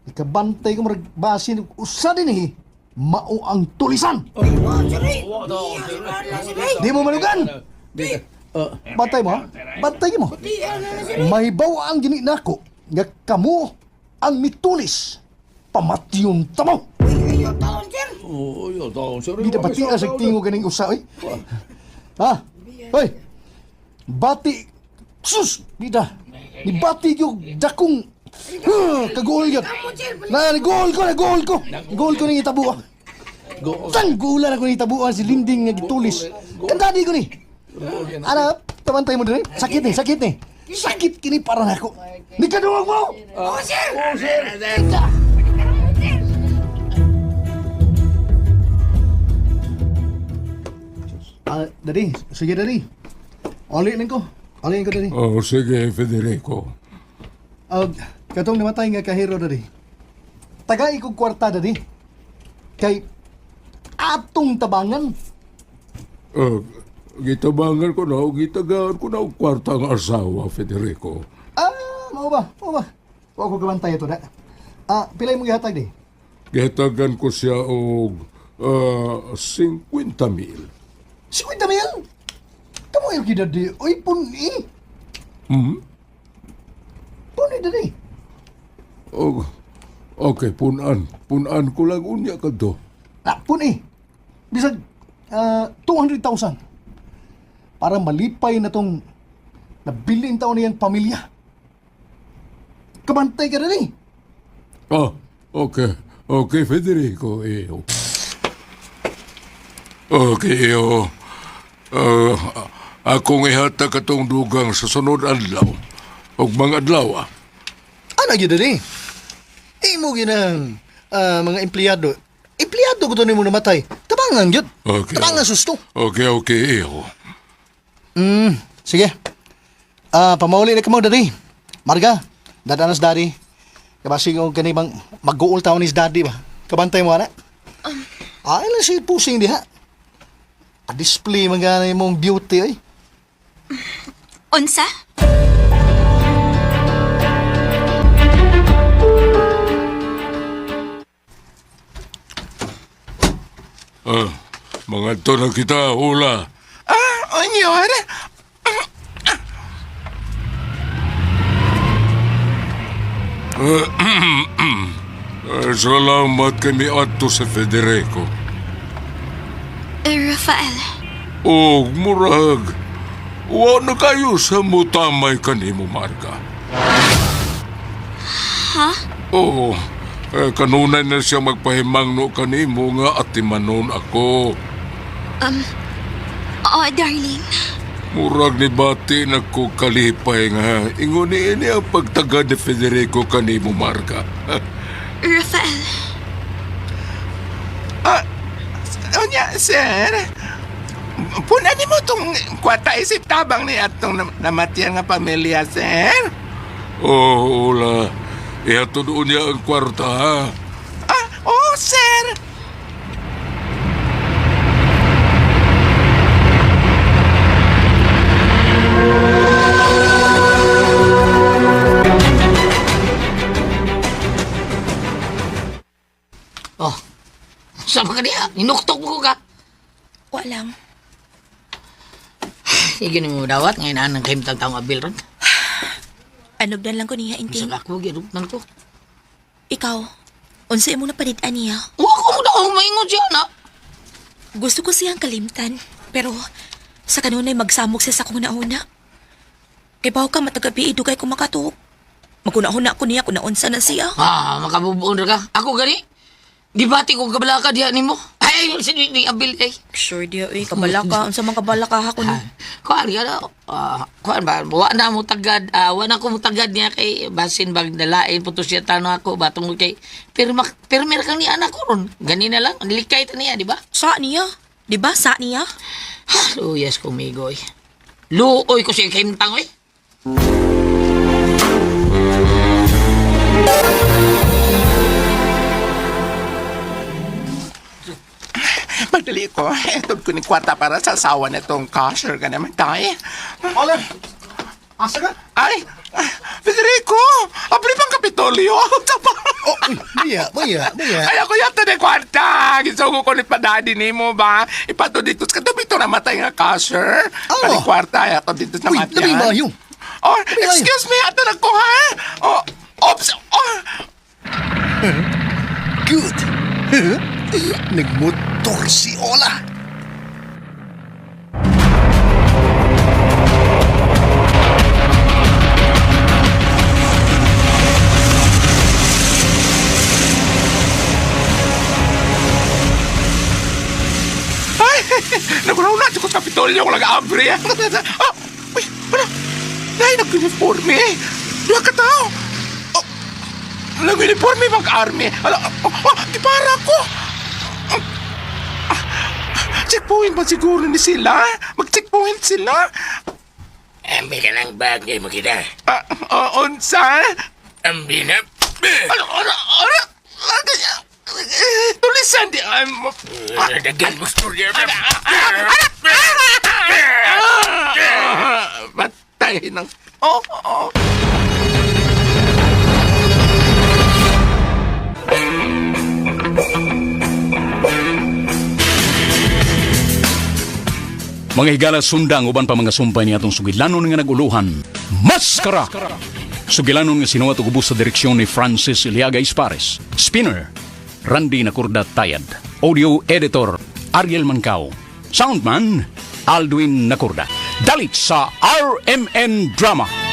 Ikabantay ko murag basin usa din eh. Mao ang tulisan. Di mo manugan. Bantay mo, ha? Bantay mo. May ang gini nako nga kamo Ang mitulis, pamatyon tamo. Oh, yo taon sir. Hindi na bati sa tingo ganing usa, oy. Ha? Oy. Bati. Sus, bida. Ni bati yung dakong kaguol yun. Na, nagol ko, nagol ko. Gol ko ning itabo. Tang gulan ako ni itabuan si Linding nga gitulis. Kandadi ko ni. Ana, tabantay mo din. Sakit ni, sakit ni. Sakit kini para nako. Ni kadungog mo. Oh, sir. Oh, sir. Ah, dadi, sige dadi. Oli ning ko. Oli ko dadi. Oh, sige, Federico. Og katong namatay nga kahero dadi. Tagay kog kwarta dadi. Kay atong tabangan. Uh, gitabangan ko na, o gitagaan ko na og kwarta ang asawa, Federico. Ah, mao ba? Mao ba? Wa ko kabantay ato na. Ah, pila imong gihatag di? Gitagan ko siya og 50 mil. 50 mil. Kamo yung dadi. Oy, puni. Hmm? Puni dadi. Og, okay, punan. Punan ko lang unya ka do. Ah, puni. Bisag 200,000. Para malipay na tong nabiling taon niyang pamilya. Kabantay ka dali. Ah, okay. Okay, Federico. Iyo. Okay, iyo. Uh, akong ihatag katong dugang sa sunod adlaw. Og mga adlaw, ah. Ano gyud dali? Imo ginang mga empleyado. Empleyado ko to nimo namatay. Tabangan gyud. Okay. Tabangan susto. Okay, okay, iyo. Sige. Ah, pamauli na kamo dali. Marga, dadanas daddy. Kabasing og kani bang mag-uul taon ni daddy ba. Kabantay mo ana. Ay lang si pusing diha. A-display man gani imong beauty ay. Unsa? Ah, mga to na kita, hula. Ah, onyor. Salamat kami adto sa Federico. Rafael, Og murag, wa na kayo sa mutamay kanimo, Marga. Ha? Oo, eh, kanunay na siya magpahimangno kanimo nga atimanon ako. Oh, darling. Murag ni bati na ko kalipay nga ingon ni ini ang pagtaga ni Federico kanimo, Marga. Rafael, Ah, unya, sir. Punan nimo tong kwarta isip tabang ni atong namatian nga pamilya, sir. Oh, ula. Ihatod niya ang kwarta, ha? Ah, oh, sir. Oh. Sama ka niya. Inuktok mo ko ka. Walang. Sige ni mo dawat. Ngayon anang kahimtang taong abil ron. Anob na lang ko niya, Inting. Bisag ako, girupnan ko. Ikaw, unsa imong napanid-an niya? Wa ko mo daw maingon siya na. Gusto ko siyang kalimtan, pero sa kanunay magsamok siya sa akong nauna. Kay bawo ka matagabi, dugay ko makatuok. Maguna-huna ko niya kung naunsa na siya. Ah, makabubuon ra ka. Ako gani. Di bati ko kabalaka diha nimo. Ay, si ni abil eh. Sure diya, eh. Kabala ka. Unsa man kabala ka ha kuno. Ah, kuan ka na. Ah, kuan ba wa na mo tagad, wa na ko mo tagad niya kay basin bag dalain puto siya tano ako ba tungod kay pirma pirmer kang ni anak ko ron. Gani na lang, likay ta niya, di ba? Sa niya. Di ba? Sa niya? Oh, yes, kumigoy. Luoy ko siya kahimtang, oy. Magdali ko. Etod ko ni kwarta para sa asawa na itong cashier ka naman tayo. Hola. Asa ka? Ay, ah, Federico! Abri pang Kapitolyo! Oh, uy, maya, maya, maya. Ay, ako yata ni kwarta! Gisugo ko ni padadi ni mo ba? Ipato dito sa katabi ito namatay nga cashier. Oh. Kani kwarta, ay ato dito sa Uy, matian. labi maayo. Oh, Labi maayo. excuse me, ato nagkuha. Oh, oops! Oh, Good. Nagmotor si Ola. Ay, nagunaw na ko sa Kapitolyo ko nag-abre. Ah, uy, wala. Nay, nag-uniforme. Duha ka tao. Oh, nag-uniforme mag-army. Ala, oh, oh, di para ako. Ah, checkpoint ba siguro ni sila? Mag-checkpoint sila? Ambi ka ng bagay mo kita. Ah, oh, unsa? Ambi na. Ano, ano, ano? Tulisan di ay mo. Dagan mo storya. Patay ng... Oh, oh. Mga higala sundang uban pa mga sumpay ni atong sugilanon nga naguluhan. Maskara! Sugilanon nga sinuwat ug ubos sa direksyon ni Francis Iliaga Ispares. Spinner, Randy Nakurda Tayad. Audio editor, Ariel Mancao. Soundman, Aldwin Nakurda. Dalit sa RMN Drama.